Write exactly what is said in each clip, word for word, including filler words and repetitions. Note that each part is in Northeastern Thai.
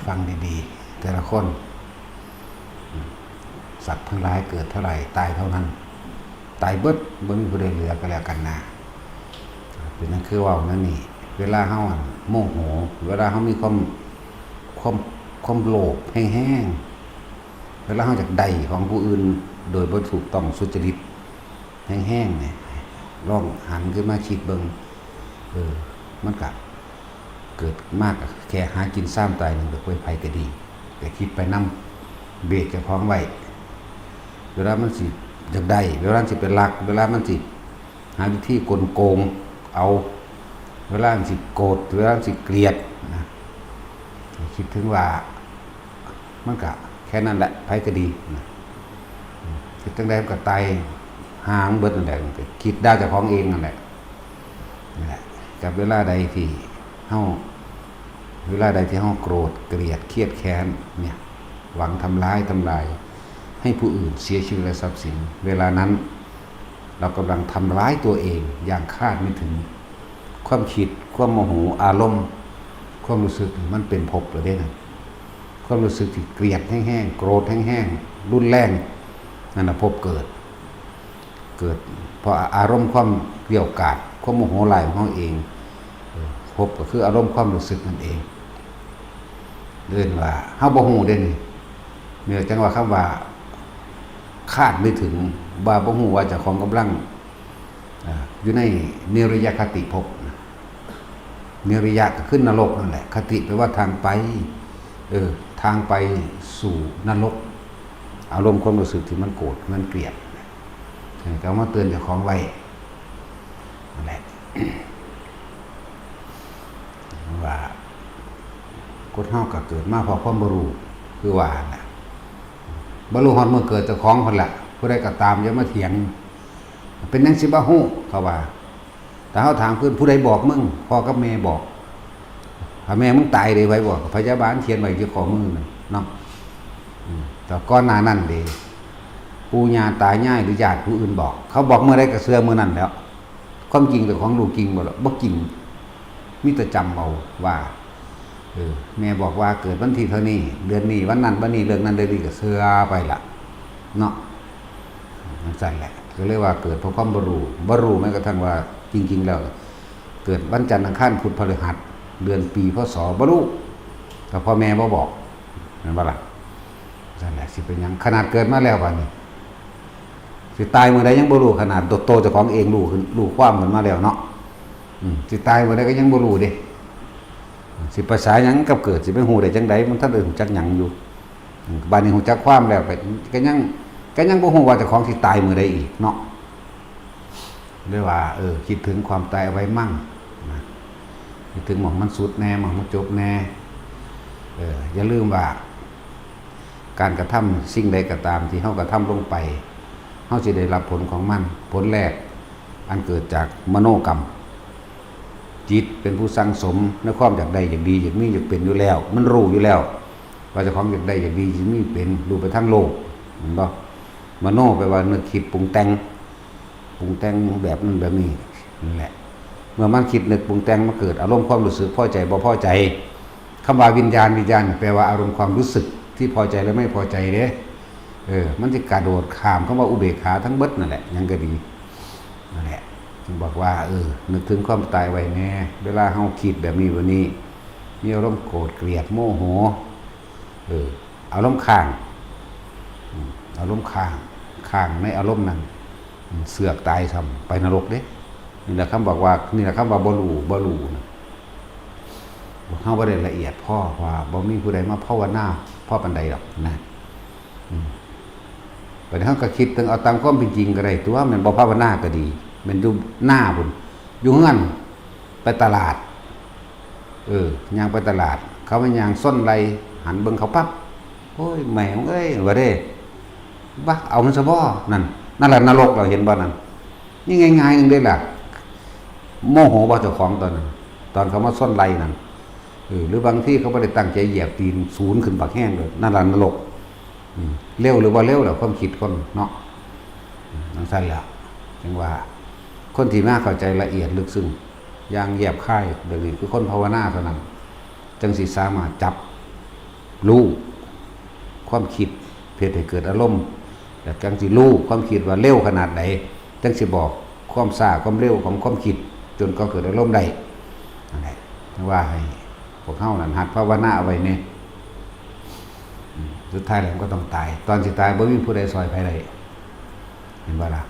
ฟังดีๆ แต่ละคน สัตว์ทั้งหลายเกิดเท่าไหร่ตายเท่านั้น ตายเบิด บ่มีผู้ใดเหลือก็แล้วกันนะ เป็นนั่นคือเว้านั่นนี่ เวลาเฮาอะโมโห เวลาเฮามีความ ความ ความโลภแฮงๆ เวลาเฮาอยากได้ของผู้อื่น โดยบ่ถูกต้องสุจริตแฮงๆ เนี่ย ลองหันขึ้นมาคิดเบิ่ง เออ มันกะเกิดมากะแค่หากินซ้ำตายหนึ่งดอกเว้ย ไผก็ดี แต่คิดไปนำ เบรกเจ้าของไว้ เวลามันสิอยากได้ เวลามันสิไปลัก เวลามันสิหาวิธีกลโกงเอา เวลามันสิโกรธ เวลามันสิเกลียดนะ คิดถึงว่า มันกะแค่นั้นแหละ ไผก็ดีนะ คิดจังใดมันก็ตายห่างเบิดนั่นแหละ คิดด่าเจ้าของเองนั่นแหละ นั่นแหละ กับเวลาใดที่เฮา เวลาใดที่เฮาโกรธ เกลียด เครียดแค้นเนี่ย หวังทำร้าย ทำลาย ให้ผู้อื่นเสียชีวิตและทรัพย์สิน เวลานั้น เรากำลังทำร้ายตัวเองอย่างคาดไม่ถึง ความคิด ความโมโห อารมณ์ ความรู้สึกมันเป็นภพเลยเด้นะ ความรู้สึกที่เกลียดแฮงๆ โกรธแฮงๆ รุนแรง นั่นนะภพเกิด เกิดเพราะอารมณ์ความเกลียวกราด ความโมโหร้ายของเฮาเอง เออ ภพก็คืออารมณ์ความรู้สึกนั่นเอง เอิ้นว่าเฮาบ่ฮู้เด้นี่ เนี่ยจังว่าคำว่า คาดไม่ถึง ว่าบ่ฮู้ว่าเจ้าของกำลัง อ่า อยู่ในนิริยคติภพนะ นิริยะก็คือนรกนั่นแหละ คติแปลว่าทางไป เออ ทางไปสู่นรก อารมณ์ความรู้สึกที่มันโกรธ มันเกลียด เออ ก็มาเตือนเจ้าของไว้ นั่นแหละ ว่า คนเฮาก็เกิดมาเพราะความบ่รู้ คือว่าหั่นล่ะ บ่รู้ฮอดมื้อเกิดเจ้าของพุ่นล่ะ ผู้ใดก็ตามอย่ามาเถียง เป็นหยังสิบ่ฮู้ เขาว่า แต่เฮาถามคืน ผู้ใดบอกมึง พ่อกับแม่บอก ถ้าแม่มึงตายเด้ ไผบอก พยาบาลเขียนไว้ที่ข้อมือนั่นเนาะ อืม แต่ก่อนหน้านั้นเด้ ปู่ย่าตายายหรือญาติผู้อื่นบอก เขาบอกเมื่อใดก็เชื่อเมื่อนั้นแหล้ว ความจริงเป็นของลูกจริงบ่ล่ะ บ่จริง มีแต่จำเอาว่า เออ แม่บอกว่าเกิดวันที่เท่านี้ เดือนนี้ วันนั้น วันนี้ เรื่องนั้น เรื่องนี้ ก็เชื่อไปล่ะ เนาะ จั่งซั้นแหละ ก็เลยว่าเกิดเพราะความบ่รู้ บ่รู้แม้กระทั่งว่าจริงๆ แล้ว เกิดวันจันทร์ อังคาร พุธ พฤหัส เดือน ปี พ.ศ. บ่รู้ ก็พ่อแม่บ่บอก แม่นบ่ล่ะ จั่งซั้นแหละ สิเป็นหยัง ขนาดเกิดมาแล้วบัดนี้ สิตายมื้อใดยังบ่รู้ ขนาดโตเจ้าของเองรู้ขึ้น รู้ความขึ้นมาแล้วเนาะ อืม สิตายมื้อใดก็ยังบ่รู้เด้ สิภาษาหยังกับเกิด สิไปฮู้ได้จั่งใด มันทันได้ฮู้จักหยังอยู่ อืม บัดนี้ฮู้จักความแล้ว ก็ ก็ยัง ก็ยังบ่ฮู้ว่าเจ้าของสิตายมื้อใดอีกเนาะ เลยว่า เออ คิดถึงความตายเอาไว้มั่งนะ คิดถึงหม่องมันสุดแน่ หม่องมันจบแน่ เออ อย่าลืมว่า การกระทำสิ่งใดก็ตามที่เฮากระทำลงไป เฮาสิได้รับผลของมัน ผลแรก อันเกิดจากมโนกรรม จิตเป็นผู้สั่งสมในความอยากได้ อยากดี อยากมี อยากเป็นอยู่แล้ว มันรู้อยู่แล้ว ว่าเจ้าของอยากได้ อยากดี อยากมี เป็น รู้ไปทางโลก เห็นบ่ มโนแปลว่านึกคิดปรุงแต่ง ปรุงแต่งแบบนั้นแบบนี้ นั่นแหละ เมื่อมันคิดนึกปรุงแต่ง มันเกิดอารมณ์ความรู้สึกพอใจบ่พอใจ คำว่าวิญญาณ วิญญาณ แปลว่าอารมณ์ความรู้สึกที่พอใจและไม่พอใจเด้ เออ มันสิกระโดดข้ามคำว่าอุเบกขาทั้งเบิดนั่นแหละ หยังก็ดี นั่นแหละ จึงบอกว่า เออ นึกถึงความตายไว้แน่ เวลาเฮาคิดแบบนี้ วันนี้ มีอารมณ์โกรธ เกลียด โมโห เออ อารมณ์ค้าง อืม อารมณ์ค้าง ค้างในอารมณ์นั้น อืม เสือกตายซ้ำ ไปนรกเด้ นี่แหละคำบอกว่า นี่แหละคำว่าบ่รู้ บ่รู้นะ เฮาบ่ได้ละเอียดพอ เพราะว่าบ่มีผู้ใดมาภาวนาพอปานใดดอกนะ อืม บัดนี้เฮาก็คิดถึงเอาตามความเป็นจริงก็ได้ ตัวแม่นบ่ภาวนาก็ดี แม่นอยู่นาพุ้น อยู่เฮือน ไปตลาด เออ ย่างไปตลาด เขามาย่างส้นไหล่ หันเบิ่งเขาปั๊บ โอ้ย แม่มึงเอ้ย ว่าเด้ บัก เอามันซะบ่ นั่น นั่นแหละนรก เราเห็นบ่นั่น นี่ง่ายๆ นึงเด้ล่ะ โมโหบ่เจ้าของตอนนั้น ตอนเขามาส้นไหล่นั่น เออ หรือบางทีเขาบ่ได้ตั้งใจเหยียบตีนสูนขึ้นบักแฮงเลย นั่นล่ะนรก อืม เร็วหรือบ่เร็วล่ะ ความคิดคนเนาะ อืม จั่งซั้นแหละ จั่งว่า คนที่มาเข้าใจละเอียดลึกซึ้ง อย่างแยบคายแบบนี้ คือคนภาวนาเท่านั้น จั่งสิสามารถจับ รู้ความคิด เฮ็ดให้เกิดอารมณ์ แล้วจั่งสิรู้ความคิดว่าเร็วขนาดใด จั่งสิบอกความช้าความเร็วของความคิด จนก่อเกิดอารมณ์ได้ นั่นแหละ จั่งว่าให้พวกเฮานั่นหัดภาวนาเอาไว้แน่ อืม สุดท้ายแล้วมันก็ต้องตาย ตอนสิตายบ่มีผู้ใดซ่อยไผได้ เห็นบ่ล่ะ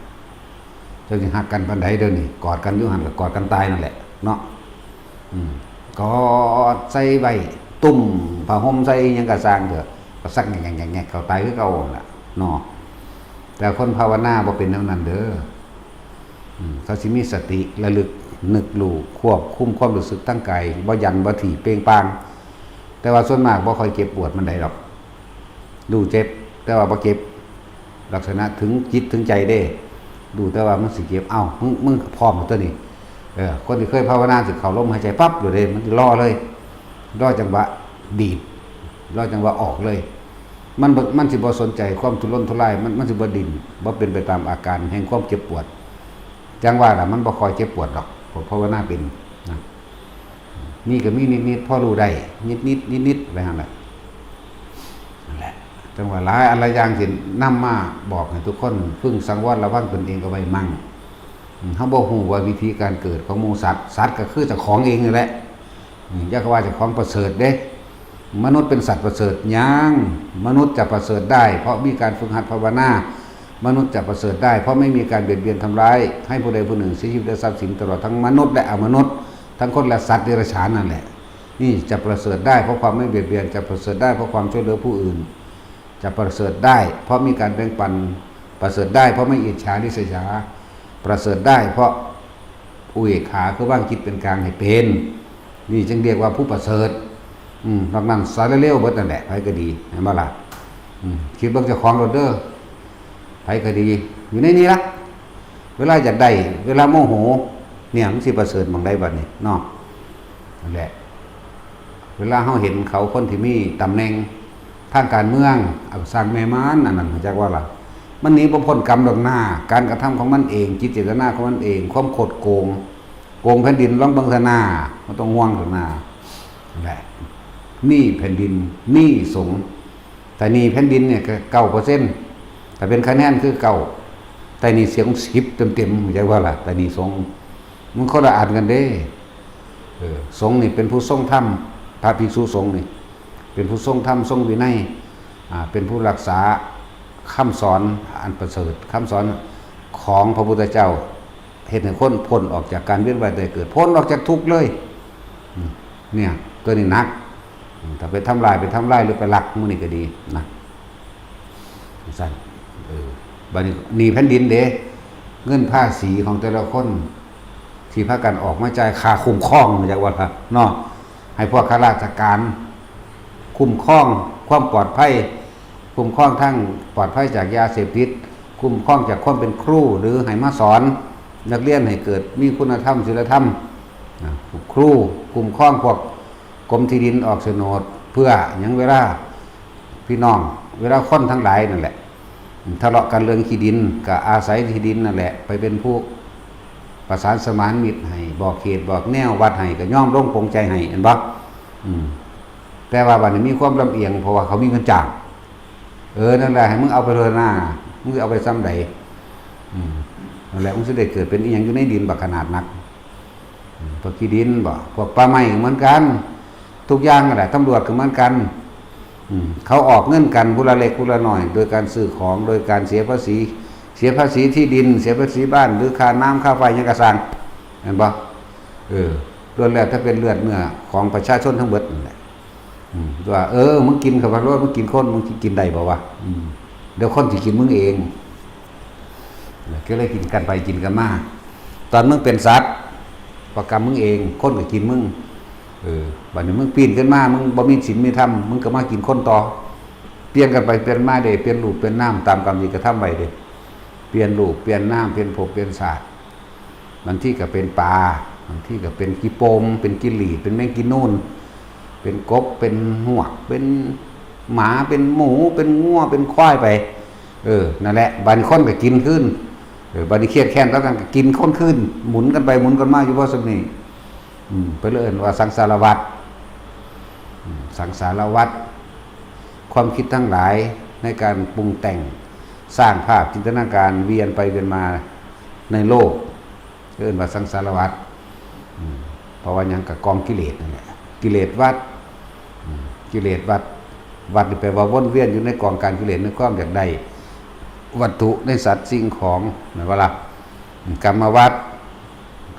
เจ้าสิฮักกันปานใดเดี๋ยวนี้ กอดกันอยู่หั่นก็กอดกันตายนั่นแหละเนาะ อืม กอดใส่ไว้ ตุ้มผ้าห่มใส่อิหยังก็ซ่างเถาะ ก็ซักแงกๆๆๆ เข้าตายคือเก่าหั่นล่ะเนาะ แต่คนภาวนาบ่เป็นแนวนั้นเด้อ อืม เขาสิมีสติระลึกนึกรู้ ควบคุมความรู้สึกทางกาย บ่ยันบ่ถีบเปงปาง แต่ว่าส่วนมากบ่ค่อยเจ็บปวดปานใดดอก รู้เจ็บ แต่ว่าบ่เจ็บ ลักษณะถึงจิตถึงใจเด้ รู้แต่ว่ามันสิเจ็บ เอ้า มึง มึงพร้อมแล้วตัวนี้ เออ คนที่เคยภาวนาสิเข้าลมหายใจปั๊บโลดเด้ มันสิรอเลย รอจังหวะดีด รอจังหวะออกเลย มันบ่ มันสิบ่สนใจความทุรนทุราย มัน มันสิบ่ดิ้น บ่เป็นไปตามอาการแห่งความเจ็บปวด จั่งว่าล่ะ มันบ่ค่อยเจ็บปวดดอก พวกภาวนาเป็นนะ มีก็มีนิดๆ พอรู้ได้ นิดๆ นิดๆ ไปหั่นแหละ นั่นแหละ จั่งว่าหลายอันหลายอย่างสินำมาบอกให้ทุกคนพึงสังวรระวังตนเองเอาไว้มั่ง อืม เฮาบ่ฮู้ว่าวิธีการเกิดของหมู่สัตว์ สัตว์ก็คือเจ้าของเองนี่แหละ อืม อย่าก็ว่าเจ้าของประเสริฐเด้ มนุษย์เป็นสัตว์ประเสริฐหยัง มนุษย์จะประเสริฐได้ เพราะมีการฝึกหัดภาวนา มนุษย์จะประเสริฐได้ เพราะไม่มีการเบียดเบียนทำร้าย ให้ผู้ใดผู้หนึ่งเสียชีวิตและทรัพย์สิน ตลอดทั้งมนุษย์และอมนุษย์ ทั้งคนและสัตว์เดรัจฉานนั่นแหละ นี่จะประเสริฐได้เพราะความไม่เบียดเบียน จะประเสริฐได้เพราะความช่วยเหลือผู้อื่น จะประเสริฐได้เพราะมีการแบ่งปัน ประเสริฐได้เพราะไม่อิจฉาริษยา ประเสริฐได้เพราะอุเบกขา คือวางจิตเป็นกลางให้เป็น นี่จึงเรียกว่าผู้ประเสริฐ อืม นอกนั้นสารเลวเบิดนั่นแหละ ไผก็ดี แม่นบ่ล่ะ อืม คิดเบิ่งเจ้าของโลดเด้อ ไผก็ดี อยู่ในนี้ละ เวลาอยากได้ เวลาโมโห เนี่ย มันสิประเสริฐหม่องใดบัดนี้เนาะ นั่นแหละ เวลาเฮาเห็นเขาคนที่มีตำแหน่งทางการเมือง เอาสร้างแม่มัน อันนั้นจักว่าล่ะ มันหนีบ่พ้นกรรมดอกนา การกระทำของมันเอง จิตเจตนาของมันเอง ความคดโกง โกงแผ่นดิน ลองเบิ่งซะนา บ่ต้องห่วงดอกนา นั่นแหละ หนี้แผ่นดิน หนี้สงฆ์ แต่หนี้แผ่นดินเนี่ยก็เก้าเปอร์เซ็นต์ ถ้าเป็นคะแนนคือเก้า แต่หนี้สงฆ์สิบเต็มๆ เข้าใจว่าล่ะ แต่หนี้สงฆ์ มันคนละอันกันเด้ เออ สงฆ์นี่เป็นผู้ทรงธรรม พระภิกษุสงฆ์นี่ เป็นผู้ทรงธรรม ทรงวินัย อ่า เป็นผู้รักษาคำสอนอันประเสริฐ คำสอนของพระพุทธเจ้า เฮ็ดให้คนพ้นออกจากการเวียนว่ายตายเกิด พ้นออกจากทุกข์เลย อืม เนี่ย ตัวนี้หนัก อืม ถ้าไปทำลาย ไปทำลายหรือไปลักหมู่นี่ก็ดีนะ จั่งซั้น เออ บัดนี้หนี้แผ่นดินเด้ เงินภาษีของแต่ละคน ที่พากันออกมาจ่ายค่าคุ้มครอง จักว่าล่ะเนาะ ให้พวกข้าราชการ คุ้มครองความปลอดภัย คุ้มครองทั้งปลอดภัยจากยาเสพติด คุ้มครองจากความเป็นครู หรือให้มาสอนนักเรียนให้เกิดมีคุณธรรมศีลธรรม อ่า ครู คุ้มครองพวกกรมที่ดินออกโฉนด เพื่อหยัง เวลาพี่น้อง เวลาคนทั้งหลายนั่นแหละ ทะเลาะกันเรื่องที่ดิน ก็อาศัยที่ดินนั่นแหละ ไปเป็นผู้ประสานสมานมิตรให้ บอกเหตุบอกแนว วัดให้ก็ยอมลงปลงใจให้ เห็นบ่ อืม แต่ว่าบัดนี้มีความลำเอียง เพราะว่าเขามีเงินจ้าง เออ นั่นแหละ ให้มึงเอาไปเถอะนา มึงสิเอาไปส่ำใด อืม นั่นแหละ มึงสิได้เกิดเป็นอีหยังอยู่ในดินบักขนาดนัก อืม พวกที่ดินบ่ พวกป่าไม้ก็เหมือนกัน ทุกอย่างนั่นแหละ ตำรวจก็เหมือนกัน อืม เขาออกเงินกันผู้ละเล็กผู้ละน้อย โดยการซื้อของ โดยการเสียภาษี เสียภาษีที่ดิน เสียภาษีบ้าน หรือค่าน้ำค่าไฟหยังก็ซ่าง เห็นบ่ เออ ล้วนแล้วแต่เป็นเลือดเนื้อของประชาชนทั้งเบิดนั่นแหละ อืม ว่า เออ มึงกินข้าวโพด มึงกินคน มึงสิกินได้บ่วะ อืม เดี๋ยวคนสิกินมึงเอง ก็เลยกินกันไปกินกันมา ตอนมึงเป็นสัตว์ เพราะกรรมมึงเอง คนก็กินมึง เออ บัดนี้มึงปีนขึ้นมา มึงบ่มีศีลมีธรรม มึงก็มากินคนต่อ เปลี่ยนกันไปเปลี่ยนมาเด้ เปลี่ยนรูปเปลี่ยนนามตามกรรมที่กระทำไว้เด้ เปลี่ยนรูปเปลี่ยนนาม เปลี่ยนภพเปลี่ยนชาติ บางทีก็เป็นปลา บางทีก็เป็นขี้โปม เป็นขี้หลีด เป็นแมงขี้นูน เป็นกบ เป็นฮวก เป็นหมา เป็นหมู เป็นงัว เป็นควายไป เออ นั่นแหละ บัดนี้คนก็กินคืน เออ บัดนี้เครียดแค้นต่อกันก็กินคนคืน หมุนกันไปหมุนกันมาอยู่พอส่ำนี้ อืม เพิ่นเลยเอิ้นว่าสังสารวัฏ อืม สังสารวัฏ ความคิดทั้งหลายในการปรุงแต่ง สร้างภาพจินตนาการเวียนไปเวียนมาในโลก เอิ้นว่าสังสารวัฏ อืม เพราะว่าหยัง กะกองกิเลสนั่นแหละ กิเลสวัฏ อืม กิเลสวัฏ วัฏนี่แปลว่าวนเวียนอยู่ในกองการกิเลส ในความอยากได้วัตถุ ในสัตว์สิ่งของ แม่นบ่ล่ะ อืม กรรมวัฏ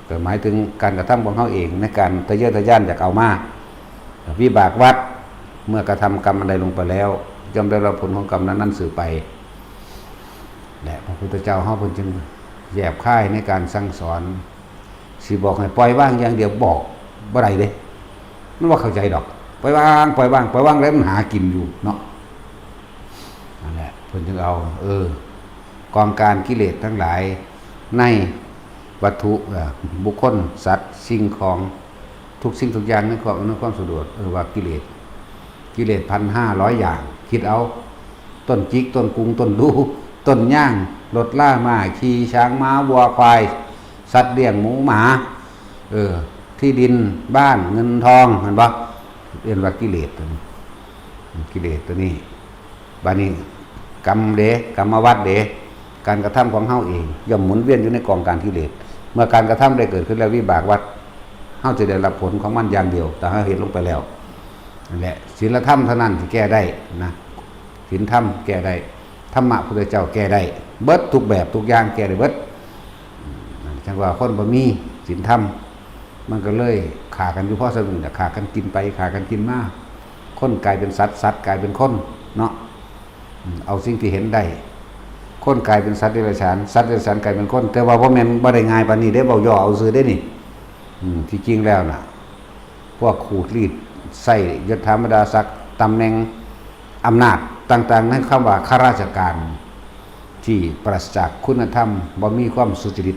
ก็หมายถึงการกระทำของเฮาเองในการทะเยอทะยานอยากเอามา วิบากวัฏ เมื่อกระทำกรรมอันใดลงไปแล้ว ย่อมได้รับผลของกรรมนั้นๆ สืบไป และพระพุทธเจ้าเฮาเพิ่นจึงแยบคายในการสั่งสอน สิบอกให้ปล่อยวางอย่างเดียวบอกบ่ได้เด้ มันบ่เข้าใจดอก ปล่อยวาง ปล่อยวาง ปล่อยวางแล้วมันหากินอยู่เนาะ นั่นแหละ เพิ่นจึงเอา เออ กองการกิเลสทั้งหลายในวัตถุ เอ่อ บุคคล สัตว์ สิ่งของ ทุกสิ่งทุกอย่างในความอำนวยความสะดวก เออ ว่ากิเลส กิเลสพันห้าร้อยอย่าง คิดเอา ต้นจิก ต้นกุง ต้นดู ต้นย่าง รถลา ม้าขี่ ช้าง ม้า วัว ควาย สัตว์เลี้ยง หมู หมา เออ ที่ดิน บ้าน เงินทอง แม่นบ่ เอิ้นว่ากิเลสตัวนี้ กิเลสตัวนี้ บัดนี้กรรมเด้ กรรมวัฏเด้ การกระทำของเฮาเอง ย่อมหมุนเวียนอยู่ในกองการกิเลส เมื่อการกระทำได้เกิดขึ้นแล้ว วิบากวัฏ เฮาจะได้รับผลของมันอย่างเดียว ถ้าเฮาเฮ็ดลงไปแล้ว นั่นแหละ ศีลธรรมเท่านั้นที่แก้ได้นะ ศีลธรรมแก้ได้ ธรรมะพุทธเจ้าแก้ได้ เบิดทุกแบบทุกอย่างแก้ได้เบิด อืม นั่นจั่งว่าคนบ่มีศีลธรรม มันก็เลยฆ่ากันอยู่พอส่ำนี้ล่ะ ฆ่ากันกินไป ฆ่ากันกินมา คนกลายเป็นสัตว์ สัตว์กลายเป็นคนเนาะ อืม เอาสิ่งที่เห็นได้ คนกลายเป็นสัตว์เดรัจฉาน สัตว์เดรัจฉานกลายเป็นคน แต่ว่าบ่แม่น บ่ได้ง่ายปานนี้เด้ เว้าย่อเอาซื่อเด้นี่ อืม ที่จริงแล้วน่ะ พวกขูดรีดใช้ยศถาบรรดาศักดิ์ ตำแหน่ง อำนาจต่างๆ ในคำว่าข้าราชการ ที่ปราศจากคุณธรรม บ่มีความสุจริต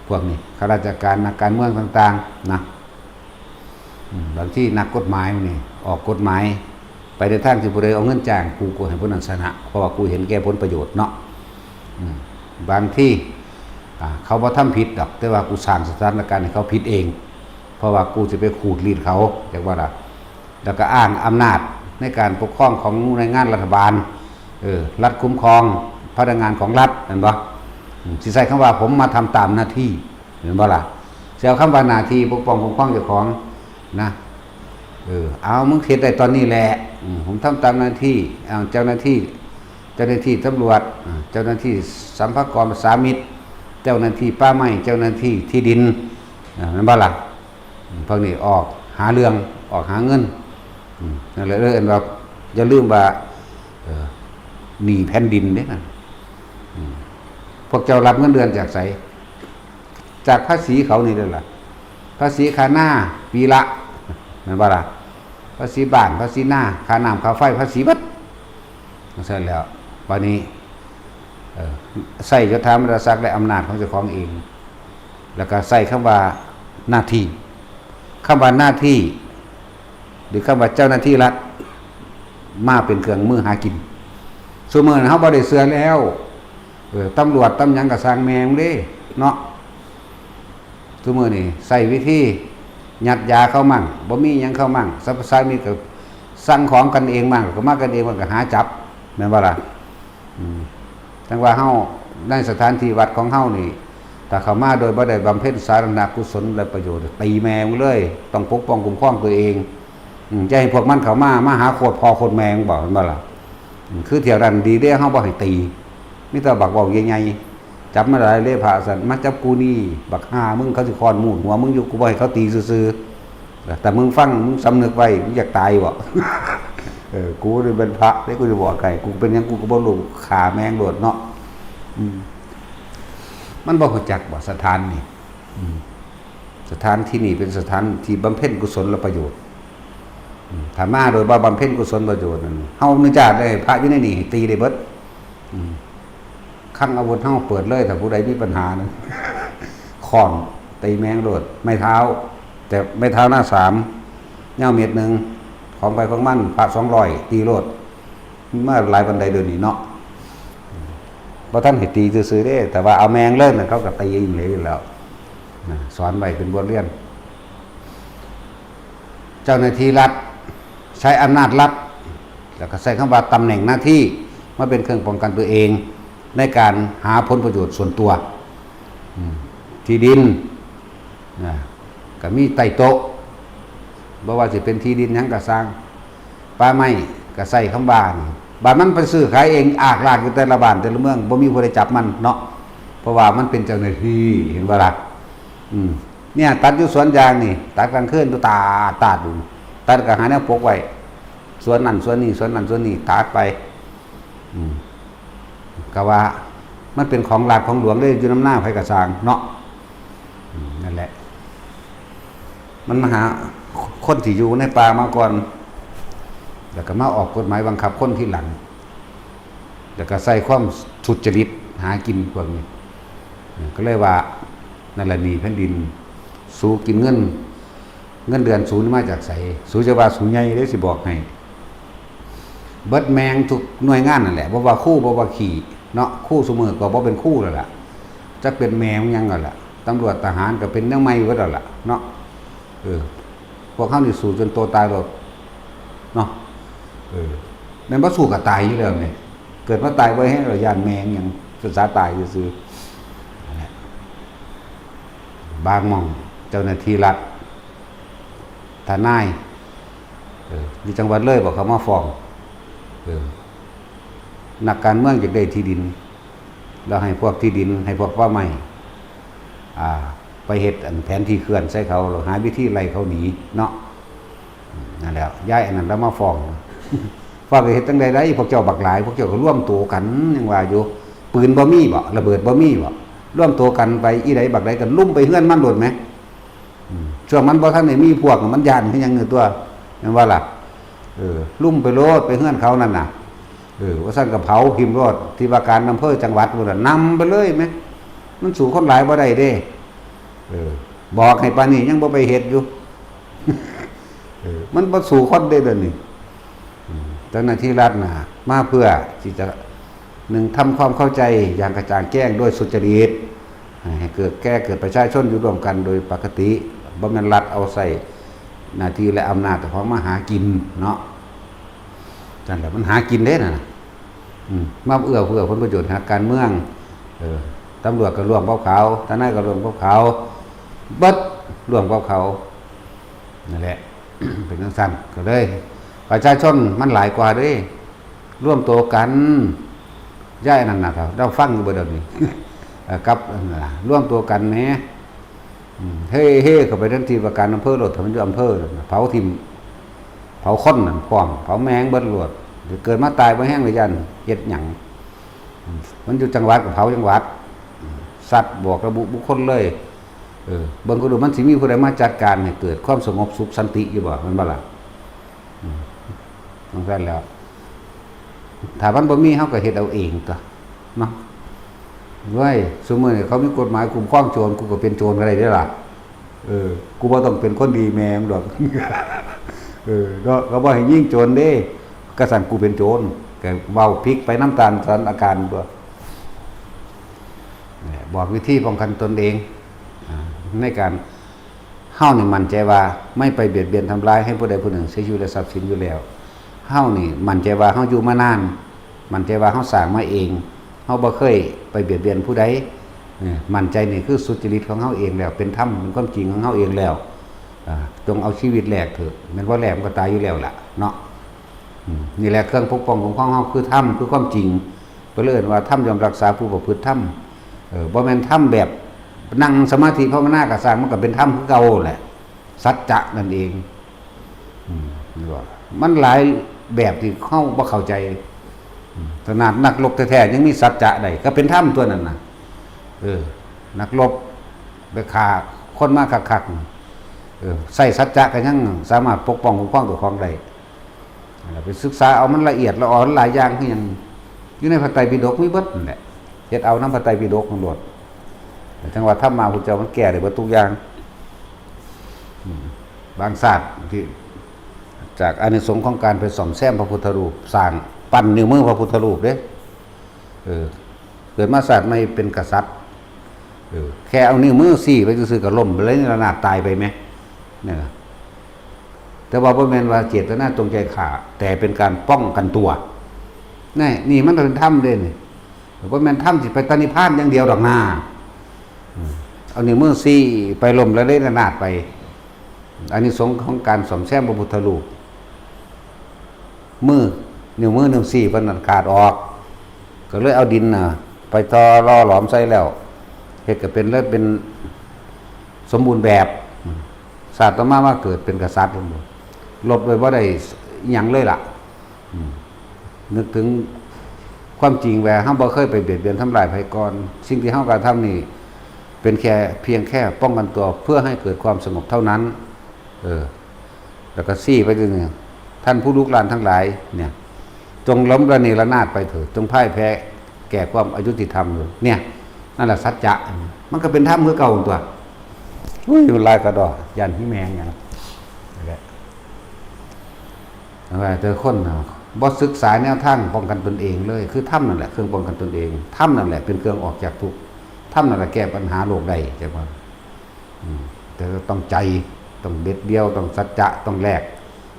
พวกนี้ ข้าราชการ นักการเมืองต่างๆ นะ อืม บางทีนักกฎหมายนี่ ออกกฎหมาย ไปในทางที่ผู้ใดเอาเงินจ้างกู กูให้ผู้นั้นชนะ เพราะว่ากูเห็นแก่ผลประโยชน์เนาะ อืม บางที อ่า เขาบ่ทำผิดดอก แต่ว่ากูสร้างสถานการณ์ให้เขาผิดเอง เพราะว่ากูสิไปขูดรีดเขา จักว่าล่ะ แล้วก็อ้างอำนาจในการปกครองของหน่วยงานรัฐบาล เออ รัฐคุ้มครองพนักงานของรัฐ แม่นบ่ อืม สิใช้คำว่าผมมาทำตามหน้าที่ แม่นบ่ล่ะ สิเอาคำว่าหน้าที่ปกป้องคุ้มครองเจ้าของนะ เออ เอา มึงเฮ็ดได้ตอนนี้แหละ อืม ผมทำตามหน้าที่ เอา เจ้าหน้าที่ เจ้าหน้าที่ตำรวจ อ่า เจ้าหน้าที่สรรพากรสามิต เจ้าหน้าที่ป่าไม้ เจ้าหน้าที่ที่ดิน อ่า แม่นบ่ล่ะ อืม พวกนี้ออกหาเรื่อง ออกหาเงิน อืม นั่นแหละ เอิ้นว่า อย่าลืมว่า เอ่อ หนี้แผ่นดินเด้นั่น อืม พวกเจ้ารับเงินเดือนจากไส จากภาษีเขานี่แหละล่ะ ภาษีค่านาปีละ แม่นบ่ล่ะ ภาษีบ้าน ภาษีนา ค่าน้ำค่าไฟ ภาษีเบิด จั่งซั้นแล้ว บัดนี้ เอ่อ ใช้ยศถาบรรดาศักดิ์และอำนาจของเจ้าของเอง แล้วก็ใช้คำว่าหน้าที่ คำว่าหน้าที่ หรือคำว่าเจ้าหน้าที่รัฐ มาเป็นเครื่องมือหากิน ซุมื้อนี้เฮาบ่ได้เชื่อแล้ว เออ ตำรวจตำหยังก็ซ่างแม่งเด้ เนาะ ซุมื้อนี้ใช้วิธียัดยาเข้ามั่ง บ่มีหยังเข้ามั่ง สรรพสามิตก็สั่งของกันเองมั่ง ก็มากันเอง มันก็หาจับ แม่นบ่ล่ะ อืม จั่งว่าเฮาในสถานที่วัดของเฮานี่ ถ้าเข้ามาโดยบ่ได้บำเพ็ญสาธารณกุศลและประโยชน์ ตีแม่มึงเลย ต้องปกป้องคุ้มครองตัวเอง อืม อย่าให้พวกมันเข้ามา มาหาโคตรพ่อโคตรแม่มึง บอกแม่นบ่ล่ะ อืม คือเที่ยวนั้นดีเด้ เฮาบ่ให้ตี มีแต่บักเว้าใหญ่ๆ จับมาหลายเลยพระสั่น มาจับกูนี่ บักห่ามึง เขาสิค้อนมูดหัวมึงอยู่ กูบ่ให้เขาตีซื่อๆ แต่มึงฟัง มึงสำนึกไว้ มึงอยากตายบ่ เออ กูนี่เป็นพระเด้ กูจะบอกใคร กูเป็นหยังกูก็บ่รู้ ฆ่าแม่งโลดเนาะ อืม มันบ่รู้จักบ่ สถานนี่ อืม สถานที่นี่เป็นสถานที่บำเพ็ญกุศลประโยชน์ อืม ถ้ามาโดยบ่บำเพ็ญกุศลประโยชน์นั่น เฮาอนุญาตให้พระอยู่ในนี่ให้ตีได้เบิด อืม คลังอาวุธเฮาเปิดเลย ถ้าผู้ใดมีปัญหานะ ค้อนตีแม่งโลด ไม้เท้า แต่ไม้เท้าหน้าสาม ยาวเมตรหนึ่ง ของไผของมัน พระสองร้อย ตีโลด มาหลายปานใดเดี๋ยวนี้เนาะ บ่ทันให้ตีซื่อๆเด้ แต่ว่าเอาแม่งเลยนะ เขาก็ตีอีหลีอยู่แล้ว นะ สอนไว้เป็นบทเรียน เจ้าหน้าที่รัฐ ใช้อำนาจรัฐ แล้วก็ใช้คำว่าตำแหน่งหน้าที่มาเป็นเครื่องป้องกันตัวเอง ในการหาผลประโยชน์ส่วนตัว อืม ที่ดินนะ ก็มีใต้โต๊ะ บ่ว่าสิเป็นที่ดินหยังก็ซ่าง ป่าไม้ก็ใช้คำว่านี่ บาดมันไปซื้อขายเองอากลากอยู่แต่ละบ้านแต่ละเมือง บ่มีผู้ใดจับมันเนาะ เพราะว่ามันเป็นเจ้าหน้าที่ เห็นบ่ล่ะ อืม เนี่ย ตัดอยู่สวนยางนี่ ตัดกลางคืน ตาดตาดอยู่ ตัดก็หาแนวปกไว้ สวนนั่นสวนนี่ สวนนั่นสวนนี่ ตัดไป อืม ก็ว่ามันเป็นของรัฐของหลวงเด้ อยู่นำหน้าไผก็ซ่างเนาะ อืม นั่นแหละ มันมาหาคนที่อยู่ในป่ามาก่อน แล้วก็มาออกกฎหมายบังคับคนทีหลัง แล้วก็ใส่ความสุจริตหากินพวกนี้ ก็เลยว่า นั่นแหละหนี้แผ่นดิน สูกินเงิน เงินเดือนสูนี่มาจากไส สูจะว่าสูใหญ่เด้ สิบอกให้ เบิดแมงทุกหน่วยงานนั่นแหละ บ่ว่าครู บ่ว่าขี้ เนาะ ครูซุมื้อก็บ่เป็นครูแล้วล่ะ จักเป็นแมงหยังแล้วล่ะ ตำรวจทหารก็เป็นแนวใหม่เบิดแล้วล่ะเนาะ เออ พวกเฮานี่สู้จนตัวตายโลดเนาะ เออ แม่นบ่สู้ก็ตายอยู่แล้วนี่ เกิดมาตายบ่แฮงแล้ว ย้านแมงหยัง ภาษาตายซื่อๆ นั่นแหละ บางหม่องเจ้าหน้าที่รัฐ ทนาย เออ อยู่จังหวัดเลยบ่ เขามาฟ้อง เออ นักการเมืองอยากได้ที่ดิน แล้วให้พวกที่ดิน ให้พวกป่าไม้ อ่า ไปเฮ็ดอันแผนที่เคลื่อนใส่เขา แล้วหาวิธีไล่เขาหนีเนาะ อืม นั่นแหละ ย้ายอันนั้นแล้วมาฟ้อง ฟ้องก็เฮ็ดจั่งใดได้ พวกเจ้าบักหลาย พวกเจ้าก็รวมตัวกัน ยังว่าอยู่ ปืนบ่มีบ่ ระเบิดบ่มีบ่ รวมตัวกันไป อีใดบักใดก็ลุมไปเฮือนมันโลดแหม อืม ช่วงมันบ่ทันได้มีพวก มันย้านคือหยังอยู่ตัว แม่นบ่ล่ะ เออ ลุมไปโลด ไปเฮือนเขานั่นน่ะ เออ ว่าซั่นก็เผาถิ่มโลด ที่ว่าการอำเภอจังหวัดพู้นน่ะ นำไปเลยแหม มันสู้คนหลายบ่ได้เด้ เออ บอกให้ปานนี้ยังบ่ไปเฮ็ดอยู่ เออ มันบ่สู้คนเด้เดี๋ยวนี้ อืม เจ้าหน้าที่รัฐน่ะ มาเพื่อที่จะ หนึ่ง ทำความเข้าใจอย่างกระจ่างแจ้งโดยสุจริต ให้เกิดแก่เกิดประชาชนอยู่ร่วมกันโดยปกติ บ่แม่นรัฐเอาใช้หน้าที่และอำนาจของมาหากินเนาะ นั่นแหละ มันหากินเด้น่ะ อืม มาเอื้อเฟื้อผลประโยชน์หาการเมือง เออ ตำรวจก็ร่วมกับเขา ทนายก็ร่วมกับเขา เบิดร่วมกับเขา นั่นแหละ เป็นจั่งซั้นก็เลย ประชาชนมันหลายกว่าเด้ รวมตัวกัน ย้ายนั่นน่ะ เราฟังอยู่บ่เดี๋ยวนี้ เอ่อ กับนั่นน่ะ รวมตัวกันแหม อืม เฮ้ เฮ้ เข้าไปทันทีว่าการอำเภอโลด ถ้ามันอยู่อำเภอน่ะ เผาถิ่ม เผาคนนั่นพร้อม เผาแมงเบิดโลด เกิดมาตายบ่แฮงเลย ย่านเฮ็ดหยัง อืม มันอยู่จังหวัดก็เผาจังหวัด อืม สัตว์บอกระบุบุคคลเลย เออ เบิ่งก็ดูมันสิมีผู้ใดมาจัดการให้เกิดความสงบสุขสันติอยู่บ่ แม่นบ่ล่ะ อืม จั่งซั้นแล้ว ถ้ามันบ่มี เฮาก็เฮ็ดเอาเองตั๊ว เนาะ เว้ย ซุมื้อนี้เขามีกฎหมายคุ้มครองโจร กูก็เป็นโจรก็ได้เด้อล่ะ เออ กูบ่ต้องเป็นคนดีแม่มึงดอก เออ เนาะ เขาบ่ให้ยิงโจรเด้ กะซั้นกูเป็นโจร ก็เว้าผิดไปนำตามสถานการณ์ตั๊ว เนี่ย บอกวิธีป้องกันตนเอง อ่า ในการ เฮานี่มั่นใจว่าไม่ไปเบียดเบียนทำร้ายให้ผู้ใดผู้หนึ่งเสียชีวิตและทรัพย์สินอยู่แล้ว เฮานี่มั่นใจว่าเฮาอยู่มานาน มั่นใจว่าเฮาสร้างมาเอง เฮาบ่เคยไปเบียดเบียนผู้ใด เนี่ย มั่นใจนี่คือสุจริตของเฮาเองแล้ว เป็นธรรม เป็นความจริงของเฮาเองแล้ว อ่า จงเอาชีวิตแลกเถอะ แม่นบ่แลกมันก็ตายอยู่แล้วล่ะ เนาะ อืม นี่แหละเครื่องปกป้องของเฮาคือธรรม คือความจริง เพิ่นเลยเอิ้นว่าธรรมย่อมรักษาผู้ประพฤติธรรม เออ บ่แม่นธรรมแบบนั่งสมาธิภาวนากะซ่าง มันก็เป็นธรรมคือเก่าแหละ สัจจะนั่นเอง อืม นี่ว่า มันหลายแบบที่เฮาบ่เข้าใจ อืม ขนาดนักรบแท้ๆ ยังมีสัจจะได้ ก็เป็นธรรมตั๊วนั้นน่ะ เออ นักรบไปฆ่าคนมาคักๆ เออ ใช้สัจจะก็ยังสามารถปกป้องคุ้มครองตัวของได้ นั่นล่ะ ไปศึกษาเอามันละเอียดละออหลายอย่างคือหยัง อยู่ในพระไตรปิฎกมีเบิดนั่นแหละ เฮ็ดเอานำพระไตรปิฎกนั่นโลด แต่จั่งว่าธรรมะพุทธเจ้ามันแก้ได้เบิดทุกอย่าง อืม บางชาติที่ จากอานิสงส์ของการไปซ่อมแซมพระพุทธรูป สร้างปั้นนิ้วมือพระพุทธรูปเด้ เออ เกิดมาชาติใหม่เป็นกษัตริย์ เออ แค่เอานิ้วมือซี้ไปซื่อๆ ก็ล้มไปเลย ระนาดตายไปแหม เนี่ยนะ แต่ว่าบ่แม่นว่าเจตนาจงใจฆ่า แต่เป็นการป้องกันตัว นี่ นี่มันเป็นธรรมเด้นี่ บ่แม่นธรรมสิไปตานิพพานอย่างเดียวดอกนา อืม เอานิ้วมือซี้ไปล้มละเลระนาดไป อานิสงส์ของการซ่อมแซมพระพุทธรูป มือ นิ้วมือ นิ้วซี้เพิ่นนั่นขาดออก ก็เลยเอาดินน่ะ ไปต่อหล่อหลอมใส่แล้ว เฮ็ดก็เป็นเลยเป็นสมบูรณ์แบบ อืม ชาติต่อมามาเกิดเป็นกษัตริย์ ลบโดยบ่ได้อิหยังเลยล่ะ อืม นึกถึงความจริงว่าเฮาบ่เคยไปเบียดเบียนทำร้ายไผก่อน สิ่งที่เฮากระทำนี่ เป็นแค่ เพียงแค่ป้องกันตัวเพื่อให้เกิดความสงบเท่านั้น เออ แล้วก็ซี้ไปที่นี่ ท่านผู้ลูกหลานทั้งหลายเนี่ย จงล้มระเนระนาดไปเถิด จงพ่ายแพ้แก่ความอยุติธรรมเถิด เนี่ย นั่นแหละสัจจะ มันก็เป็นธรรมคือเก่าตัว อุ้ย มันหลายกระดอก ย่านพี่แมงหยัง นั่นแหละ ว่าแต่คนน่ะบ่ศึกษาแนวทางป้องกันตนเองเลย คือธรรมนั่นแหละเครื่องป้องกันตนเอง ธรรมนั่นแหละเป็นเครื่องออกจากทุกข์ ธรรมนั่นแหละแก้ปัญหาโลกได้ จักว่า อืม แต่ต้องใจ ต้องเด็ดเดี่ยว ต้องสัจจะ ต้องแลก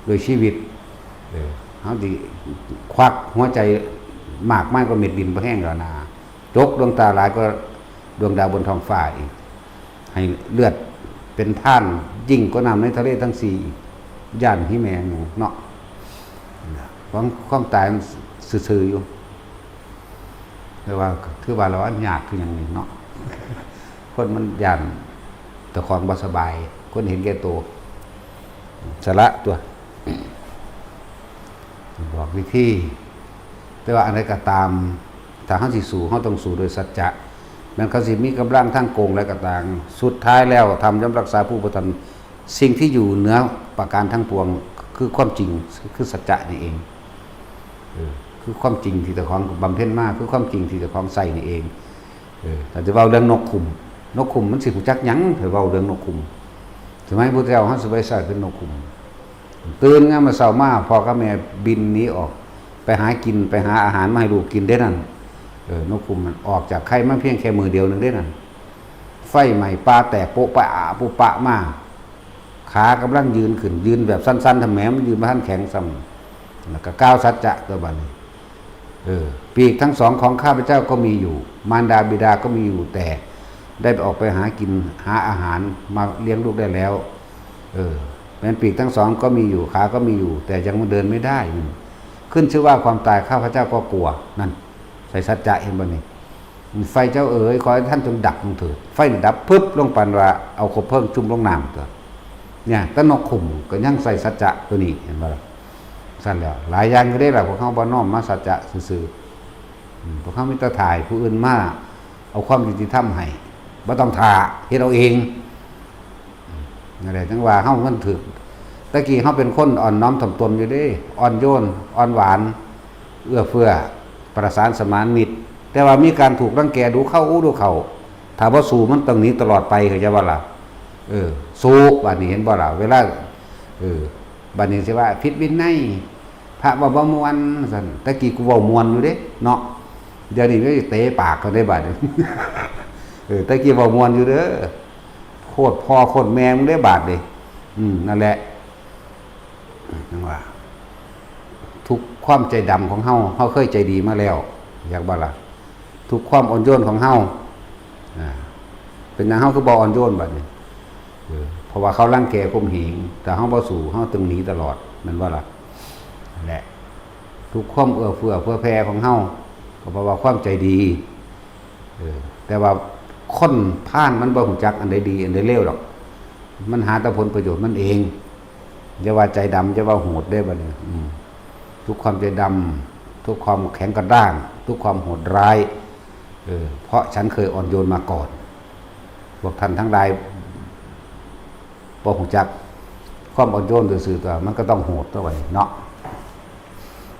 ด้วยชีวิต เออ เฮาสิควักหัวใจมากมายกว่าเม็ดดินบ่แห้งแล้วนา จกดวงตาหลายกว่าดวงดาวบนท้องฟ้าอีก ให้เลือดเป็นทานยิ่งกว่าน้ำในทะเลทั้งสี่อีก ย่านพี่แมงหยังเนาะ ความ ความตายมันซื่อๆอยู่ แต่ว่าถือว่าเราอันยากคือหยังนี่เนาะ คนมันย่านเจ้าของบ่สบาย คนเห็นแก่ตัว สละตัว บอกวิธี แต่ว่าอันใดก็ตาม ถ้าเฮาสิสู้ เฮาต้องสู้ด้วยสัจจะ แม้นเขาสิมีกำลังทางโกงแล้วก็ตาม สุดท้ายแล้วธรรมย่อมรักษาผู้บ่ทัน สิ่งที่อยู่เหนือประการทั้งปวง คือความจริง คือสัจจะนี่เอง เออ คือความจริงที่เจ้าของบำเพ็ญมา คือความจริงที่เจ้าของใส่นี่เอง เออ ถ้าจะเว้าเรื่องนกขุม นกขุมมันสิรู้จักหยัง ถ้าเว้าเรื่องนกขุม สมัยพุทธเจ้าเฮาสิไปใส่เป็นนกขุม ตื่นงามมาเช้ามา พ่อกับแม่บินหนีออก ไปหากิน ไปหาอาหารมาให้ลูกกินเด้นั่น เออ นกขุมมันออกจากไข่มาเพียงแค่มื้อเดียวหนึ่งเด้นั่น ไฟไหม้ป่าแตกโป๊ะปะอะโป๊ะปะมา ขากำลังยืนขึ้น ยืนแบบสั้นๆ ทำแหมมันยืนบ่ทันแข็งซ้ำ แล้วก็กล่าวสัจจะตัวบัดนี้ เออ ปีกทั้งสองของข้าพเจ้าก็มีอยู่ มารดาบิดาก็มีอยู่ แต่ได้ออกไปหากิน หาอาหารมาเลี้ยงลูกได้แล้ว เออ แม้นปีกทั้งสองก็มีอยู่ ขาก็มีอยู่ แต่ยังเดินไม่ได้ ขึ้นชื่อว่าความตายข้าพเจ้าก็กลัว นั่น ใส่สัจจะเห็นบ่นี่ ไฟเจ้าเอ๋ย ขอให้ท่านจงดับลงเถิด ไฟดับพึบลง ปานว่าเอาคบเพลิงจุ่มลงน้ำตัว เนี่ย แต่นกขุมก็ยังใส่สัจจะตัวนี้ เห็นบ่ล่ะ ซั่นแล้ว หลายอย่างอยู่เด้ล่ะ พวกเฮาบ่น้อมมาสัจจะซื่อๆ อืม พวกเฮามีแต่ถ่ายผู้อื่นมาเอาความยุติธรรมให้ บ่ต้องถ่า เฮ็ดเอาเอง นั่นแหละ จั่งว่าเฮามันถืก แต่กี้เฮาเป็นคนอ่อนน้อมถ่อมตนอยู่เด้ อ่อนโยน อ่อนหวาน เอื้อเฟื้อ ประสานสมานมิตร แต่ว่ามีการถูกรังแกดูเข้าอู้ดูเข้า ถ้าบ่สู้มันต้องหนีตลอดไป เข้าใจบ่ล่ะ เออ สู้ บัดนี้เห็นบ่ล่ะ เวลา เออ บัดนี้สิว่าผิดวินัย พระว่าบ่ม่วนซั่น แต่กี้กูเว้าม่วนอยู่เด้ เนาะ เดี๋ยวนี้ก็เตะปากเขาได้บัดนี้ เออ แต่กี้เว้าม่วนอยู่เด้อ โคตรพ่อโคตรแม่มึงได้บาดนี่ อืม นั่นแหละ จั่งว่า ทุกความใจดำของเฮา เฮาเคยใจดีมาแล้ว อยากบ่ล่ะ ทุกความอ่อนโยนของเฮา อ่า เป็นหยังเฮาคือบ่อ่อนโยนบัดนี้ เออ เพราะว่าเขารังแกข่มเหง แต่เฮาบ่สู้ เฮาต้องหนีตลอด แม่นบ่ล่ะ นั่นแหละ ทุกความเอื้อเฟื้อเผื่อแผ่ของเฮา ก็เพราะว่าความใจดี เออ แต่ว่าคนพาลมันบ่ฮู้จักอันใดดี อันใดเลวดอก มันหาแต่ผลประโยชน์มันเอง อย่าว่าใจดำ อย่าว่าโหดเด้บัดนี้ อืม ทุกความใจดำ ทุกความแข็งกระด้าง ทุกความโหดร้าย เออ เพราะฉันเคยอ่อนโยนมาก่อน พวกท่านทั้งหลาย บ่ฮู้จักความอ่อนโยนซื่อๆ ตัว มันก็ต้องโหดตัวไว้เนาะ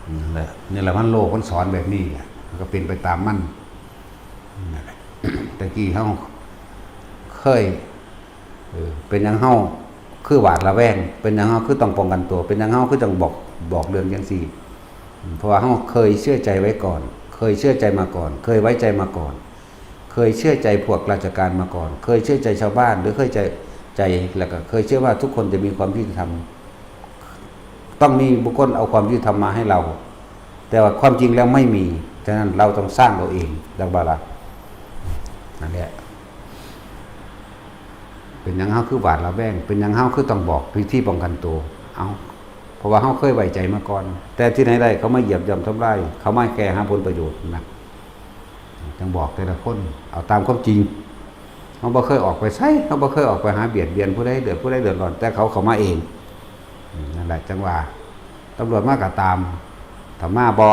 อืม นั่นแหละ นี่แหละมันโลกมันสอนแบบนี้แหละ มันก็เป็นไปตามมัน นั่นแหละ ตะกี้เฮาเคย เออ เป็นหยังเฮาคือหวาดระแวง เป็นหยังเฮาคือต้องป้องกันตัว เป็นหยังเฮาคือต้องบอก บอกเรื่องจั่งซี้ เพราะว่าเฮาเคยเชื่อใจไว้ก่อน เคยเชื่อใจมาก่อน เคยไว้ใจมาก่อน เคยเชื่อใจพวกราชการมาก่อน เคยเชื่อใจชาวบ้าน หรือเคยใจ ใจ แล้วก็เคยเชื่อว่าทุกคนจะมีความยุติธรรม ต้องมีบุคคลเอาความยุติธรรมมาให้เรา แต่ว่าความจริงแล้วไม่มี ฉะนั้นเราต้องสร้างเอาเอง จักบ่ล่ะ นั่นแหละ เป็นหยังเฮาคือหวาดระแวง เป็นหยังเฮาคือต้องบอกวิธีป้องกันตัว เอ้า เพราะว่าเฮาเคยไว้ใจมาก่อน แต่ที่ไหนได้เขามาเหยียบย่ำทำลาย เขามาแค่หาผลประโยชน์นะ จั่งบอกแต่ละคน เอาตามความจริง เฮาบ่เคยออกไปไส เฮาบ่เคยออกไปหาเบียดเบียนผู้ใด เดือด ผู้ใดเดือดร้อน แต่เขาเข้ามาเอง อืม นั่นแหละ จั่งว่า ตำรวจมาก็ตาม ถ้ามาบ่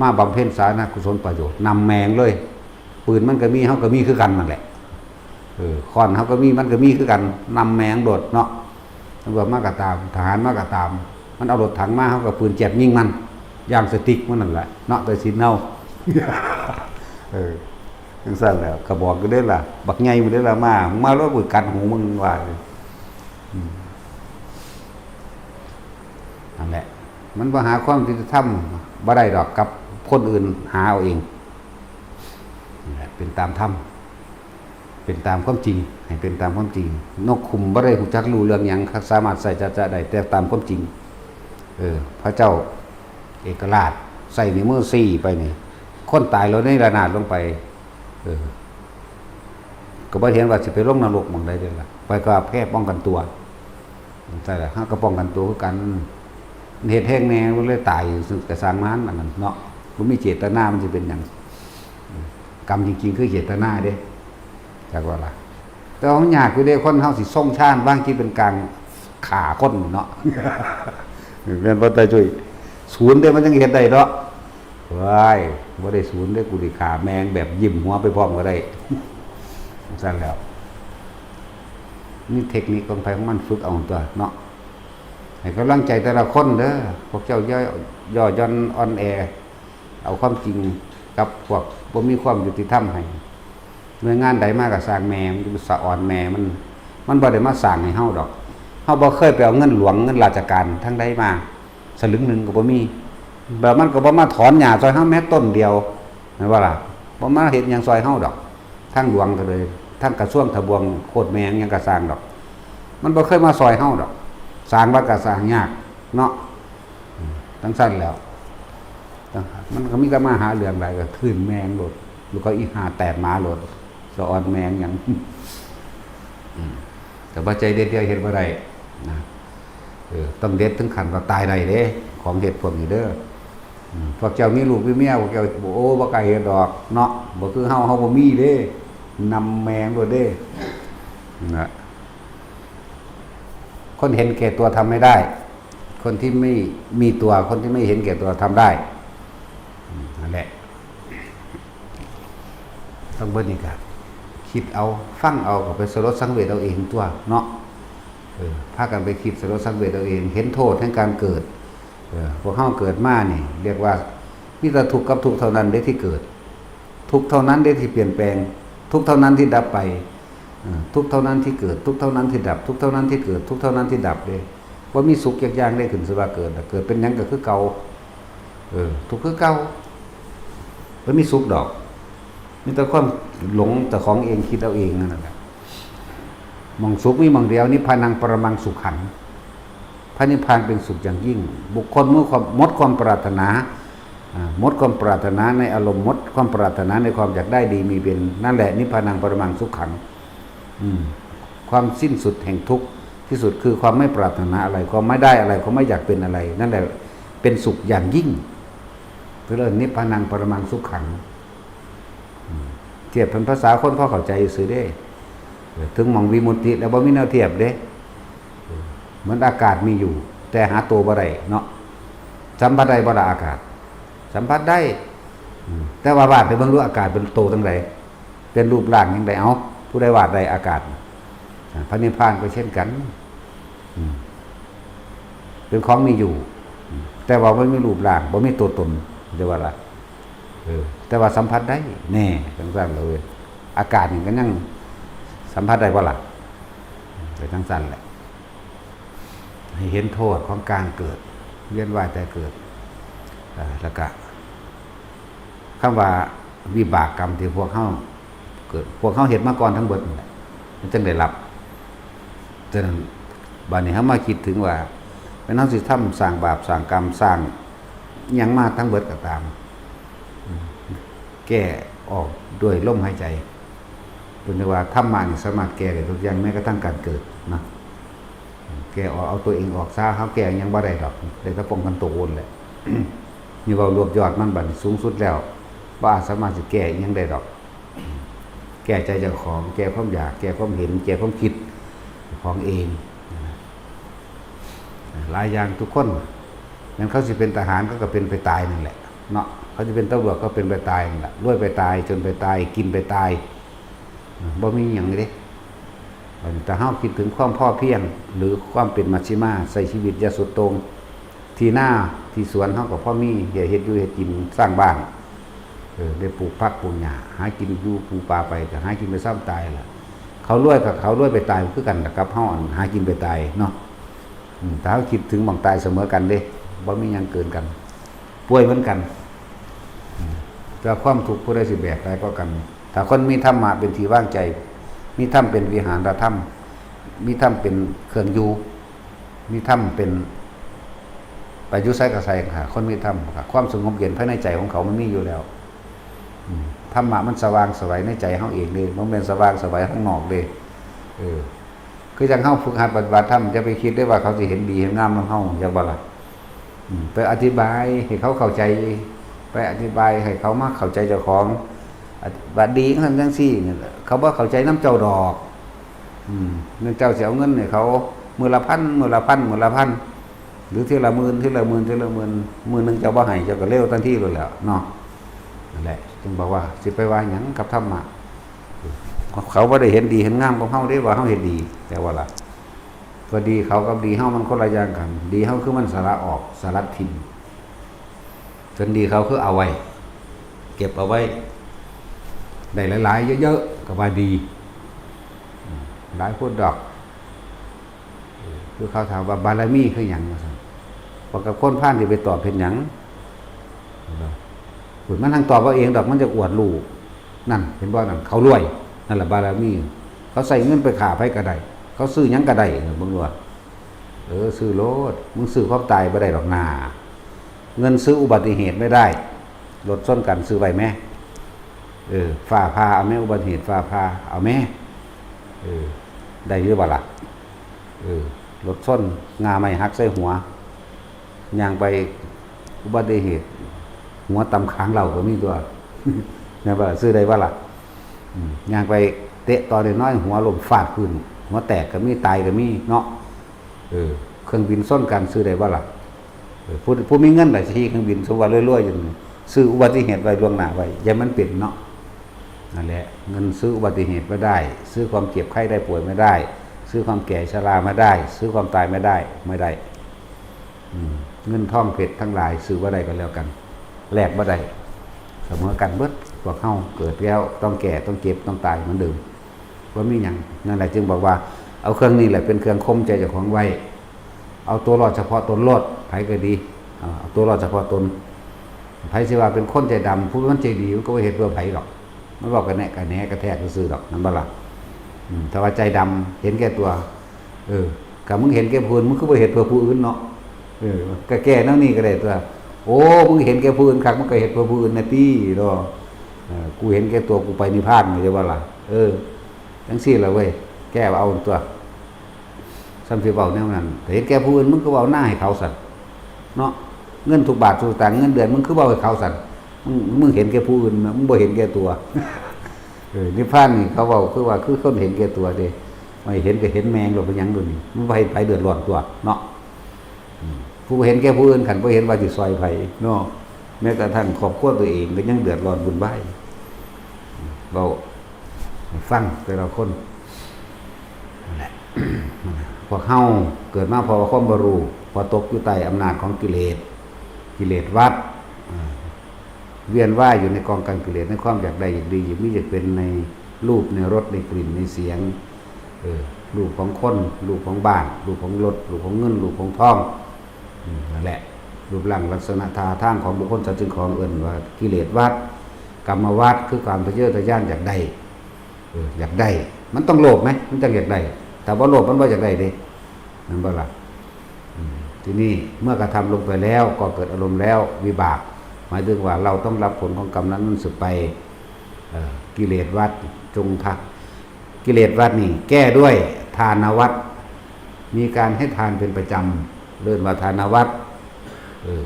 มาบำเพ็ญสาธารณกุศลประโยชน์ นำแมงเลย ปืนมันก็มี เฮาก็มีคือกันนั่นแหละ เออ ค้อนเฮาก็มี มันก็มีคือกัน นำแมงโลดเนาะ ตำรวจมาก็ตาม ทหารมาก็ตาม มันเอารถถังมา เฮาก็ปืนแจ๊บยิงมัน ยางสติ๊กมันนั่นแหละ เนาะ แต่สินเฮา เออ จั่งซั้นแหละ ก็บอกอยู่เด้ล่ะ บักใหญ่หมดเด้ล่ะ มา มึงมาแล้วกูกัดหูมึงว่า อืม นั่นแหละ มันบ่หาความยุติธรรมบ่ได้ดอก กับคนอื่น หาเอาเอง นั่นแหละ เป็นตามธรรม เป็นตามความจริง ให้เป็นตามความจริง นกขุมบ่ได้ฮู้จักรู้เรื่องหยัง สามารถใช้จะๆได้ แต่ตามความจริง เออ พระเจ้าเอกราช ใส่นิ้วมือซี้ไปนี่ คนตายแล้วเนรนาถลงไป เออ ก็บ่เห็นว่าสิไปลงนรกหม่องใดเด้ล่ะ ไปก็แค่ป้องกันตัว ใช่ล่ะ เฮาก็ป้องกันตัวคือกัน เฮ็ดแฮงแน่ มันเลยตาย ก็ซ่างมัน อันนั้นเนาะ บ่มีเจตนา มันสิเป็นหยัง กรรมจริงๆ คือเจตนาเด้ จักว่าล่ะ แต่ว่ามันยากอยู่เด้ คนเฮาสิทรงฌาน วางจิตเป็นกลาง ฆ่าคนเนาะ แม่นบ่ ตาจุ้ย ศูนย์เด้ มันจั่งเฮ็ดได้เนาะ ว้าย บ่ได้ศูนย์เด้ กูสิฆ่าแม่งแบบยิ้มหัวไปพร้อมก็ได้ จั่งซั้นแหล้ว นี่เทคนิคของไผของมัน ฝึกเอาตัวเนาะ ให้กำลังใจแต่ละคนเด้อ พวกเจ้าอย่าย่อหย่อนอ่อนแอ เอาความจริงกับพวกบ่มีความยุติธรรมให้ หน่วยงานใดมาก็ซ่างแม่มัน สะออนแม่มัน มันบ่ได้มาซ่างให้เฮาดอก เฮาบ่เคยไปเอาเงินหลวง เงินราชการทางใดมา สลึงหนึ่งก็บ่มี แล้วมันก็บ่มาถอนหญ้าซอยเฮาแม้ต้นเดียว แม่นบ่ล่ะ บ่มาเฮ็ดหยังซอยเฮาดอก ทางหลวงก็เลย ทางกระทรวงทบวงโคตรแม่งหยังก็ซ่างดอก มันบ่เคยมาซอยเฮาดอก ซ่างวัดก็ซ่างยากเนาะ อืม จั่งซั้นแหล้ว มันก็มีแต่มาหาเรื่องหลาย ก็ทื่นแม่งโลด แล้วก็อีห่าแตกหมาโลด สะออนแม่งหยัง อืม แต่ว่าใจเด็ดเดียวเฮ็ดบ่ได้นะ เออ ต้องเด็ดถึงขั้นว่าตายได้เด้ ของเฮ็ดพวกนี้เด้อ อืม พวกเจ้ามีลูกมีเมีย พวกเจ้า โอ้ บ่กล้าเฮ็ดดอกเนาะ บ่คือเฮา เฮาบ่มีเด้ นำแม่งโลดเด้ นะ คนเห็นแก่ตัวทำไม่ได้ คนที่ไม่มีตัว คนที่ไม่เห็นแก่ตัวทำได้ อืม นั่นแหละ ทั้งเบิดนี่ก็คิดเอา ฟังเอา ก็ไปสลดสังเวชเอาเองตัวเนาะ เออ พากันไปคิดสลดสังเวชเอาเอง เห็นโทษแห่งการเกิด เออ พวกเฮาเกิดมานี่ เรียกว่ามีแต่ทุกข์กับทุกข์เท่านั้นเด้ที่เกิด ทุกข์เท่านั้นเด้ที่เปลี่ยนแปลง ทุกข์เท่านั้นที่ดับไป เออ ทุกข์เท่านั้นที่เกิด ทุกข์เท่านั้นที่ดับ ทุกข์เท่านั้นที่เกิด ทุกข์เท่านั้นที่ดับเด้ บ่มีสุขจักอย่างเด้ ขึ้นชื่อว่าเกิดน่ะ เกิดเป็นหยังก็คือเก่า เออ ทุกข์คือเก่า บ่มีสุขดอก มีแต่ความหลงเจ้าของเอง คิดเอาเองนั่นแหละ หม่องสุขมีหม่องเดียว นิพพานังปรมังสุขัง พระนิพพานเป็นสุขอย่างยิ่ง บุคคลเมื่อความ หมดความปรารถนา อ่า หมดความปรารถนาในอารมณ์ หมดความปรารถนาในความอยากได้ดีมีเป็น นั่นแหละ นิพพานังปรมังสุขัง อืม ความสิ้นสุดแห่งทุกข์ที่สุดคือความไม่ปรารถนาอะไร ความไม่ได้อะไร ความไม่อยากเป็นอะไร นั่นแหละเป็นสุขอย่างยิ่ง เรียกนิพพานังปรมังสุขัง อืม เทียบเป็นภาษาคนพอเข้าใจซื่อเด้ เออ ถึงหม่องวิมุตติแล้วบ่มีแนวเทียบเด้ เออ เหมือนอากาศมีอยู่ แต่หาตัวบ่ได้เนาะ สัมผัสได้บ่ล่ะอากาศ สัมผัสได้ อืม แต่ว่าวาดไปเบิ่งดู อากาศเป็นโตจั่งใด เป็นรูปร่างจั่งใด เอ้า ผู้ใดวาดได้อากาศ อ่า พระนิพพานก็เช่นกัน อืม เป็นของมีอยู่ อืม แต่ว่าบ่มีรูปร่าง บ่มีตัวตน เรียกว่าล่ะ เออ แต่ว่าสัมผัสได้ แน่ จั่งซั้นเลย อากาศนี่ก็ยังสัมผัสได้บ่ล่ะ ไปจั่งซั้นแหละ ให้เห็นโทษของการเกิด เวียนว่ายตายเกิด อ่า แล้วก็ คำว่าวิบากกรรมที่พวกเฮาเกิด พวกเฮาเฮ็ดมาก่อนทั้งเบิดนั่นแหละ มันจั่งได้รับ ฉะนั้น บัดนี้เฮามาคิดถึงว่า แม่นเฮาสิทำสร้างบาปสร้างกรรมสร้างหยังมาทั้งเบิดก็ตาม แก้ออกด้วยลมหายใจ เพิ่นเรียกว่าธรรมะนี่สามารถแก้ได้ทุกอย่าง แม้กระทั่งการเกิดนะ แก้ออก เอาตัวเองออกซะ เฮาแก้หยังบ่ได้ดอก ได้แต่ป้องกันตัวโอนแหละ นี่เว้ารวบยอดมันบัดนี้สูงสุดแล้ว บ่อาจสามารถสิแก้หยังได้ดอก แก้ใจเจ้าของ แก้ความอยาก แก้ความเห็น แก้ความคิดของเองนะ หลายอย่างทุกคน แม่นเขาสิเป็นทหารเขาก็เป็นไปตายนั่นแหละเนาะ เขาสิเป็นตำรวจก็เป็นไปตายนั่นแหละ รวยไปตาย จนไปตาย กินไปตาย บ่มีหยังเด้ บัดนี้ถ้าเฮาคิดถึงความพอเพียง หรือความเป็นมัชฌิมา ใช้ชีวิตอย่าสุดโต่ง ที่นาที่สวนเฮาก็พอมี เฮ็ด เฮ็ดอยู่เฮ็ดกิน สร้างบ้าน เออ ได้ปลูกผักปลูกหญ้า หากินอยู่ปูปลาไป ก็หากินไปส่ำตายล่ะ เขารวยก็เขารวยไปตายคือกันล่ะกับเฮาอันหากินไปตายเนาะ อืม ถ้าเฮาคิดถึงหม่องตายเสมอกันเด้ บ่มีหยังเกินกัน ป่วยเหมือนกัน อืม แต่ความทุกข์ผู้ใดสิแบกได้กว่ากัน ถ้าคนมีธรรมะเป็นที่วางใจ มีธรรมเป็นวิหารธรรม มีธรรมเป็นเครื่องอยู่ มีธรรมเป็น ไปอยู่ไสก็ไสค่ะ คนมีธรรมค่ะ ความสงบเย็นภายในใจของเขามันมีอยู่แล้ว อืม ธรรมะมันสว่างไสวในใจเฮาเองเด้ บ่แม่นสว่างไสวข้างนอกเด้ เออ คือจั่งเฮาฝึกหัดปฏิบัติธรรม อย่าไปคิดเด้ว่าเขาสิเห็นดีเห็นงามนำเฮา จักบ่ล่ะ อืม ไปอธิบายให้เขาเข้าใจ ไปอธิบายให้เขามาเข้าใจเจ้าของ อธิ- ว่าดีจั่งซั้นจั่งซี้นี่แหละ เขาบ่เข้าใจนำเจ้าดอก อืม นั่นเจ้าสิเอาเงินให้เขา มื้อละพัน มื้อละพัน มื้อละพัน หรือทีละหมื่น ทีละหมื่น ทีละหมื่น มื้อหนึ่งเจ้าบ่ให้ เจ้าก็เลวทันทีเลยแหละเนาะ นั่นแหละ จึงบอกว่าสิไปว่าหยังกับธรรมะ เขาบ่ได้เห็นดีเห็นงามกับเฮาเด้ว่าเฮาเฮ็ดดี แต่ว่าล่ะ ก็ดีเขากับดีเฮามันคนละอย่างกัน ดีเฮาคือมันสละออก สลัดถิ่ม ส่วนดีเขาคือเอาไว้ เก็บเอาไว้ ได้หลายๆ เยอะๆ ก็ว่าดี หลายโพดดอก คือเขาถามว่าบารมีคือหยังว่าซั่น พวกกับคนพาลที่ไปตอบเฮ็ดหยัง พุ้นมันทั้งตอบเอาเองดอก มันจะอวดรู้ นั่น เห็นบ่นั่น เขารวย นั่นแหละบารมี เขาใช้เงินไปฆ่าไผก็ได้ เขาซื้อหยังก็ได้ เบิ่งดูว่า เออ ซื้อโลด มึงซื้อความตายบ่ได้ดอกนา เงินซื้ออุบัติเหตุไม่ได้ รถชนกันซื้อไว้แม่ เออ ฟ้าผ่าเอาแม่ อุบัติเหตุฟ้าผ่าเอาแม่ เออ ได้หรือบ่ล่ะ เออ รถชน งาไม้หักใส่หัว ย่างไปอุบัติเหตุ หัวตำขางเหล้าก็มีตัว แม่นบ่ล่ะ ซื้อได้บ่ล่ะ อืม ย่างไปเตะต่อน้อยๆ หัวล้มฟาดพื้น หัวแตกก็มี ตายก็มีเนาะ เออ เครื่องบินชนกันซื้อได้บ่ล่ะ เออ ผู้ ผู้มีเงินหลายสิขี่เครื่องบิน สมมุติว่ารวยๆ อยู่นี่ ซื้ออุบัติเหตุไว้ล่วงหน้าไว้ อย่ามันเป็นเนาะ นั่นแหละ เงินซื้ออุบัติเหตุไม่ได้ ซื้อความเจ็บไข้ได้ป่วยไม่ได้ ซื้อความแก่ชราไม่ได้ ซื้อความตายไม่ได้ ไม่ได้ อืม เงินทองเพชรทั้งหลายซื้อบ่ได้ก็แล้วกัน แลกบ่ได้ เสมอกันเบิด พวกเฮาเกิดแล้วต้องแก่ ต้องเจ็บ ต้องตายเหมือนเดิม บ่มีหยัง นั่นแหละจึงบอกว่า เอาเครื่องนี้แหละเป็นเครื่องข่มใจเจ้าของไว้ เอาตัวรอดเฉพาะตนโลด ไผก็ดี เอา เอาตัวรอดเฉพาะตน ไผสิว่าเป็นคนใจดำ ผู้มันใจดีมันก็บ่เฮ็ดเพื่อไผดอก มันเว้ากะแนะกะแหนกะแทกซื่อๆดอก นั่นบ่ล่ะ อืม ถ้าว่าใจดำ เห็นแก่ตัว เออ กะมึงเห็นแก่ผู้อื่น มึงคือบ่เฮ็ดเพื่อผู้อื่นเนาะ เออ กะแก้แนวนี้ก็ได้ตัว โอ้ มึงเห็นแก่ผู้อื่นคัก มึงก็เฮ็ดเพื่อผู้อื่นแหน่ติเนาะ เออ กูเห็นแก่ตัว กูไปนิพพาน เข้าใจบ่ล่ะ เออ จั่งซี้ล่ะเว้ย แก้เอาตัว ซ้ำสิเว้าแนวนั้น ถ้าเห็นแก่ผู้อื่น มึงก็เว้าหน้าให้เขาสั่น เนาะ เงินทุกบาททุกสตางค์ เงินเดือน มึงคือเว้าให้เขาสั่น มึง มึงเห็นแก่ผู้อื่นนะ มึงบ่เห็นแก่ตัว เออ นิพพานนี่เขาเว้าคือว่า คือคนเห็นแก่ตัวเด้ ไม่เห็นก็เห็นแม่งโลด เป็นหยังโดยวนี้ มันบ่ให้ไผเดือดร้อนตัว เนาะ อืม ผู้เห็นแก่ผู้อื่น คันบ่เห็นว่าสิซอยไผ เนาะ แม้กระทั่งครอบครัวตัวเองก็ยังเดือดร้อนวุ่นวาย เว้าให้ฟังแต่ละคน นั่นแหละ พวกเฮาเกิดมาเพราะว่าความบ่รู้ เพราะตกอยู่ใต้อำนาจของกิเลส กิเลสวัฏ อ่า เวียนว่ายอยู่ในกองกองกิเลส ในความอยากได้อยากดี อยากมีอยากเป็น ในรูป ในรส ในกลิ่น ในเสียง เออ รูปของคน รูปของบ้าน รูปของรถ รูปของเงิน รูปของทอง อืม นั่นแหละ รูปร่างลักษณะท่าทางของบุคคลสัตว์สิ่งของ เอิ้นว่ากิเลสวัฏ กามวัฏ คือความทะเยอทะยานอยากได้ เออ อยากได้ มันต้องโลภไหม มันจั่งอยากได้ ถ้าบ่โลภมันบ่อยากได้เด้ แม่นบ่ล่ะ อืม ทีนี้เมื่อกระทำลงไปแล้วก็เกิดอารมณ์แล้ว วิบาก หมายถึงว่าเราต้องรับผลของกรรมนั้นนั้นสืบไป เอ่อ กิเลสวัฏ จงทะ กิเลสวัฏนี่แก้ด้วยทานวัฏ มีการให้ทานเป็นประจำ เรียกว่าทานวัฏ เออ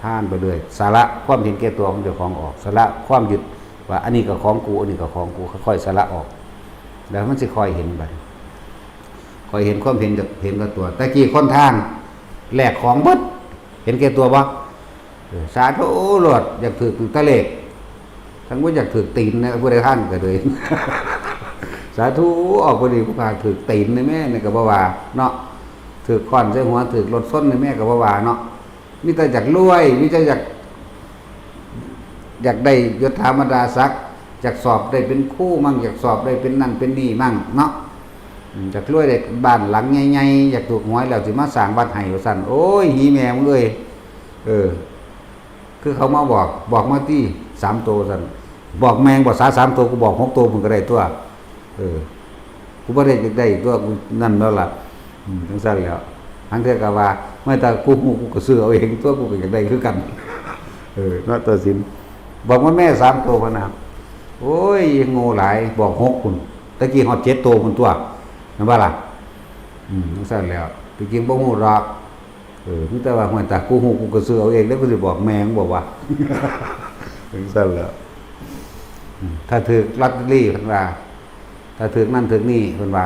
ทานไปเลย สละความเห็นแก่ตัวของเจ้าของออก สละความยึดว่าอันนี้ก็ของกู อันนี้ก็ของกู ค่อยๆสละออก แล้วมันสิค่อยเห็นบัด ค่อยเห็นความเห็นกับเห็นกับตัว แต่กี้คนทาน แลกของเบิด เห็นแก่ตัวบ่ เออ สาธุโลด อยากถืกตะเลข ทั้งว่าอยากถืกตีนนะ ผู้ใดทานก็เลย สาธุ ออกพอดี ผู้ขาถืกตีนในแม่นี่ก็บ่ว่าเนาะ ถืกค้อนใส่หัว ถืกรถชนในแม่ก็บ่ว่าเนาะ มีแต่อยากรวย มีแต่อยาก อยากได้ยศถาบรรดาศักดิ์ อยากสอบได้เป็นครูมั่ง อยากสอบได้เป็นนั่นเป็นนี่มั่งเนาะ อืม อยากรวยได้บ้านหลังใหญ่ๆ อยากถูกหวยแล้วสิมาสร้างวัดให้ว่าซั่น โอ้ย หีแม่มึงเอ้ย เออ คือเขามาบอก บอกมาตี้ สามตัวซั่น บอกแม่ง บอกสาสามตัว กูบอกหกตัว มึงก็ได้ตัว เออ กูบ่ได้อยากได้ตัว กูนั่นแล้วล่ะ อืม จังซั่นแหล้ว ทั้งเทื่อก็ว่า ไม่แต่กูฮู้ กูก็ซื้อเอาเองตัว กูก็อยากได้คือกัน เออ เนาะ ตัดสิน บอกว่าแม่สามตัวพะนะ โอ้ย ยังโง่หลาย บอกหกพุ้น ตะกี้ฮอดเจ็ดตัวพุ้นตัว นั่นบ่ล่ะ อืม จังซั่นแหล้ว ที่จริงบ่ฮู้ดอก เออ มีแต่ว่า "ห้วย ตากูฮู้ กูก็ซื้อเอาเองแล้ว กูสิบอกแม่มึงบอกว่า" จังซั่นแหล้ว อืม ถ้าถืกลอตเตอรี่เพิ่นว่า ถ้าถืกนั่นถืกนี่เพิ่นว่า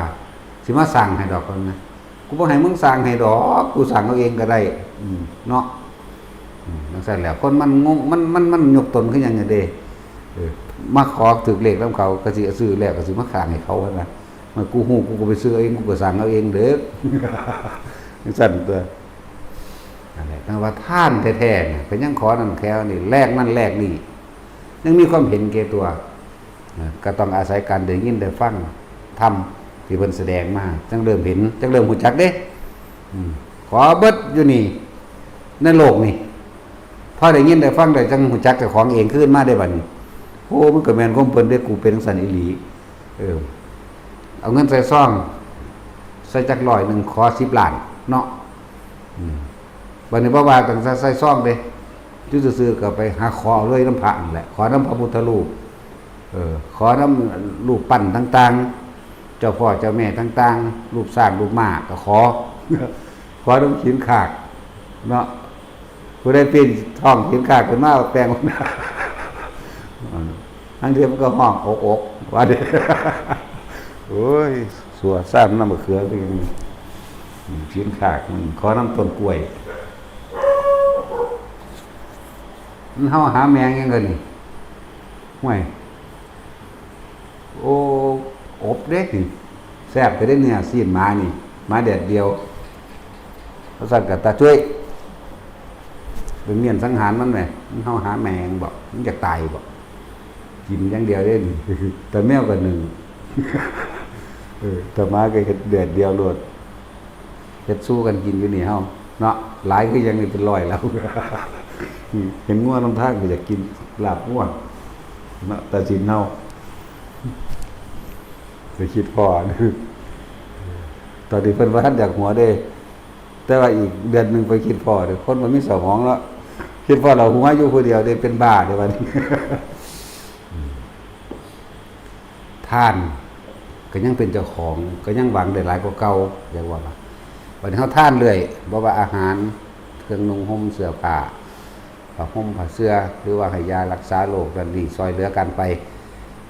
สิมาสร้างให้ดอกเพิ่นนะ "กูบ่ให้มึงสร้างให้ดอก กูสร้างเอาเองก็ได้" อืม เนาะ อืม จังซั่นแหล้ว คนมันงง มัน มัน มันยกตนคือหยังไงเด้ เออ มาขอถืกเลขนำเขา ก็สิซื้อแล้วก็สิมาสร้างให้เขาหั่นนะ "มัน กูฮู้ กูก็ไปซื้อเอาเอง กูก็สร้างเอาเองเด้อ" จังซั่นตัว นั่นแหละ แต่ว่าทานแท้ๆเนี่ย ก็ยังขอนั่นแคล้วนี่ แลกนั่นแลกนี่ ยังมีความเห็นแก่ตัว นะ ก็ต้องอาศัยการได้ยินได้ฟังธรรมที่เพิ่นแสดงมา จั่งเริ่มเห็น จั่งเริ่มรู้จักเด้ อืม ขอเบิดอยู่นี่ ในโลกนี่ พอได้ยินได้ฟังได้จั่งรู้จักเจ้าของเองคืนมาได้บัดนี้ โอ้ มันก็แม่นความเพิ่นเด้ กูเป็นจั่งซั้นอีหลี เออ เอาเงินใส่ซอง ใส่จักร้อยหนึ่ง ขอสิบล้านเนาะ อืม บัดนี้บ่ว่าตั้งแต่ใส่ซองเด้ อยู่ซื่อๆก็ไปหาขอเอาเลยนำพระนั่นแหละ ขอนำพระพุทธรูป เออ ขอนำรูปปั้นต่างๆ เจ้าพ่อเจ้าแม่ต่างๆ รูปช้างรูปม้าก็ขอ ขอนำขีนขากเนาะ ผู้ใดปีนท้องขีนขากขึ้นมาเอาแป้ง ทั้งเทียมมันก็ฮ้องอกๆ ว่าเด้ โอ้ย สัวซ้ำน้ำมะเขือคือหยัง ขีนขากมันขอนำต้นกล้วย มันเฮาหาแมงหยังกันนี่ ห่วย โอ้ อบเด้นี่ แซ่บไปได้เนื้อซีนหมานี่ หมาแดดเดียว ว่าซั่นก็ตาจ้วย เป็นเมียนสังหารมันแหม มันเฮาหาแมงบ่ มันอยากตายบ่ กินอย่างเดียวเด้นี่ แต่แมวก็หนึ่ง เออ แต่หมาก็เฮ็ดแดดเดียวโลด เฮ็ดสู้กันกินอยู่นี่เฮาเนาะ หลายคือหยังนี่เป็นร้อยแล้ว เห็นงัวนำทางก็อยากกินลาบงัวเนาะ ตาสินเฮา ไปคิดพ้อ ตอนนี้เพิ่นบ่ทันอยากหัวเด้ แต่ว่าอีกเดือนหนึ่งไปคิดพ้อเด้ คนบ่มีสมองแล้ว คิดพ้อแล้วหัวอยู่ผู้เดียวเด้ เป็นบ้าเด้บัดนี้ ทานก็ยังเป็นเจ้าของ ก็ยังหวังได้หลายกว่าเก่า อยากว่าล่ะ บัดนี้เฮาทานเรื่อย บ่ว่าอาหาร เครื่องนุ่งห่ม เสื้อผ้า ผ้าห่มผ้าเสื่อ หรือว่าให้ยารักษาโรคนั่นนี่ ซ่อยเหลือกันไป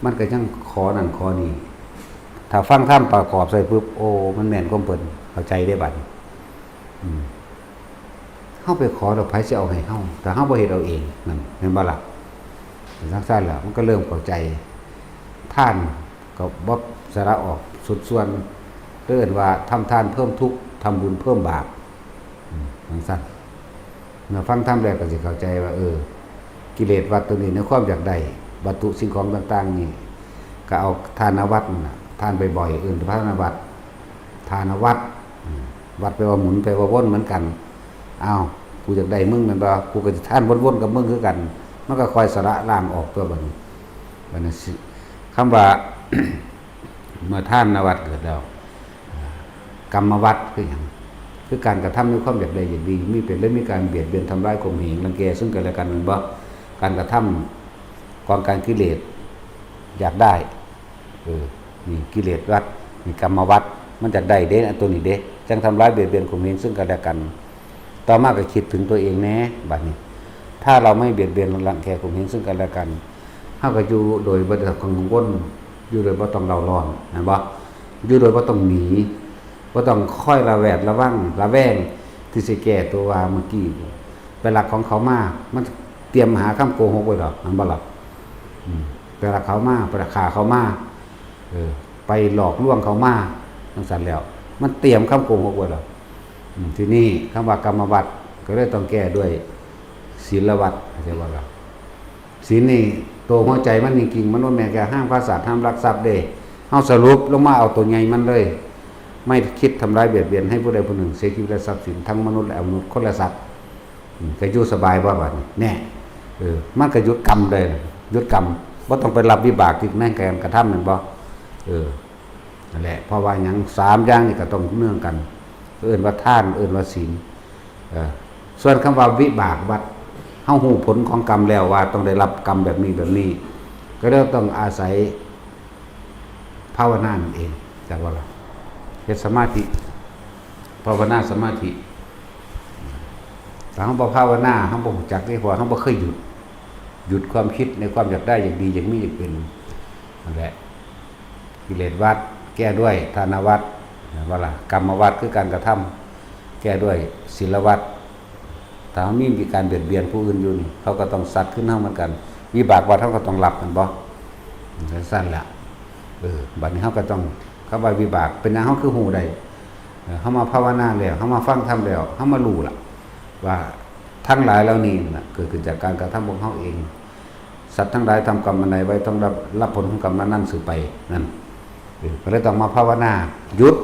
มันก็ยังขอนั่นขอนี่ ถ้าฟังธรรมประกอบใส่ปุ๊บ โอ้ มันแม่นความเพิ่น เข้าใจได้บัดนี้ อืม เฮาไปขอแล้วไผสิเอาให้เฮา ถ้าเฮาบ่เฮ็ดเอาเอง นั่น แม่นบ่ล่ะ จั่งซั้นล่ะ มันก็เริ่มเข้าใจ ทานก็บ่สละออกสุดส่วน เอิ้นว่าทำทานเพิ่มทุกข์ ทำบุญเพิ่มบาป อืม จั่งซั้น เมื่อฟังธรรมแล้วก็สิเข้าใจว่า เออ กิเลสวัฏตัวนี้ ในความอยากได้วัตถุสิ่งของต่างๆนี่ ก็เอาทานวัฏนั่นน่ะ ทานบ่อยๆ เอิ้นทานวัฏ ทานวัฏ อืม วัฏแปลว่าหมุน แปลว่าวนเหมือนกัน อ้าว กูอยากได้มึงแม่นบ่ กูก็สิทานวนๆกับมึงคือกัน มันก็ค่อยสละล้างออกตัวบัดนี้ บัดนี้สิ คำว่า เมื่อทานวัฏเกิดแล้ว กรรมวัฏคือหยัง คือการกระทำในความอยากได้อยากดี มีเป็น และมีการเบียดเบียนทำร้ายข่มเหงรังแกซึ่งกันและกัน แม่นบ่ การกระทำของการกิเลสอยากได้ เออ นี่กิเลสวัฏ นี่กรรมวัฏ มันอยากได้เด้ อันตัวนี้เด้ จั่งทำร้ายเบียดเบียนข่มเหงซึ่งกันและกัน ต่อมาก็คิดถึงตัวเองแหน่ บัดนี้ ถ้าเราไม่เบียดเบียนรังแกข่มเหงซึ่งกันและกัน เฮาก็อยู่โดยบ่ต้องกังวล อยู่โดยบ่ต้องเร่าร้อน แม่นบ่ อยู่โดยบ่ต้องหนี บ่ต้องคอยระแวดระวัง ระแวง ที่สิแก้ตัวว่าเมื่อกี้ ไปลักของเขามา มันเตรียมหาคำโกหกไว้ดอก แม่นบ่ล่ะ อืม ไปลักเขามา ไปฆ่าเขามา เออ ไปหลอกลวงเขามา จั่งซั้นแล้ว มันเตรียมคำโกหกไว้แล้ว อืม ทีนี้คำว่ากรรมวัฏก็เลยต้องแก้ด้วยศีลวัฏ เข้าใจบ่ล่ะ ศีลนี่ ตัวหัวใจมันจริงๆ มันบ่แม่นแค่ห้ามฆ่าสัตว์ ห้ามลักทรัพย์เด้ เฮาสรุปลงมาเอาตัวใหญ่มันเลย ไม่คิดทำร้ายเบียดเบียนให้ผู้ใดผู้หนึ่ง เสียชีวิตและทรัพย์สิน ทั้งมนุษย์และอมนุษย์ คนและสัตว์ อืม ก็อยู่สบายบ่บัดนี้ แน่ เออ มันก็หยุดกรรมเลย หยุดกรรม บ่ต้องไปรับวิบากที่ในการกระทำ แม่นบ่ เออ นั่นแหละ เพราะว่าหยัง สามอย่างนี่ก็ต้องเนื่องกัน เอิ้นว่าทาน เอิ้นว่าศีล เออ ส่วนคำว่าวิบากวัฏ เฮาฮู้ผลของกรรมแล้วว่าต้องได้รับกรรมแบบนี้แบบนี้ ก็เลยต้องอาศัยภาวนานั่นเอง จั่งว่าล่ะ เฮ็ดสมาธิ ภาวนาสมาธิ ถ้าเฮาบ่ภาวนา เฮาบ่รู้จักเด้ เพราะว่าเฮาบ่เคยหยุด หยุดความคิดในความอยากได้ อยากดี อยากมี อยากเป็น นั่นแหละ กิเลสวัฏ แก้ด้วยทานวัฏ แม่นบ่ล่ะ กรรมวัฏ คือการกระทำ แก้ด้วยศีลวัฏ ถ้าเฮามีการเบียดเบียนผู้อื่นอยู่นี่ เขาก็ต้องซัดคืนเฮาเหมือนกัน วิบากวัฏ เฮาก็ต้องรับ แม่นบ่ จั่งซั้นล่ะ เออ บัดนี้เฮาก็ต้อง คำว่าวิบาก เป็นหยังเฮาคือฮู้ได้ เออ เฮามาภาวนาแล้ว เฮามาฟังธรรมแล้ว เฮามารู้ล่ะ ว่าทั้งหลายเหล่านี้น่ะ เกิดขึ้นจากการกระทำของเฮาเอง สัตว์ทั้งหลายทำกรรมอันใดไว้ ต้องรับ รับผลของกรรมนั้นๆ สืบไป นั่น เออ ก็เลยต้องมาภาวนา หยุด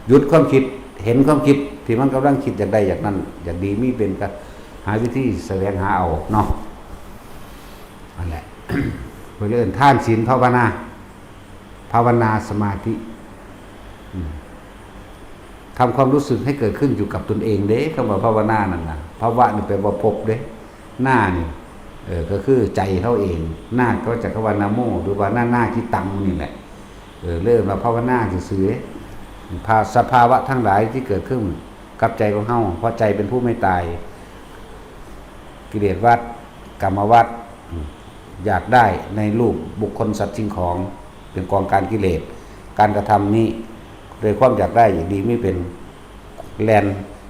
หยุดความคิด เห็นความคิดที่มันกำลังคิดอยากได้อยากนั่น อยากดีมีเป็น ก็หาวิธีแสวงหาเอาเนาะ นั่นแหละ เพิ่นเอิ้นทานศีลภาวนา ภาวนาสมาธิ อืม ทำความรู้สึกให้เกิดขึ้นอยู่กับตนเองเด้ คำว่าภาวนานั่นน่ะ ภาวะนี่แปลว่าพบเด้ นานี่ เออ ก็คือใจเฮาเอง นาก็จากคำว่านะโม หรือว่านานาจิตตังนี่แหละ เออ เริ่มมาภาวนาซื่อๆ เด้ ภา สภาวะทั้งหลายที่เกิดขึ้นกับใจของเฮา เพราะใจเป็นผู้ไม่ตาย กิเลสวัฏ กรรมวัฏ อืม อยากได้ในรูปบุคคลสัตว์สิ่งของ เป็นกองการกิเลส การกระทำนี้ โดยความอยากได้อยากดีมีเป็น แล่น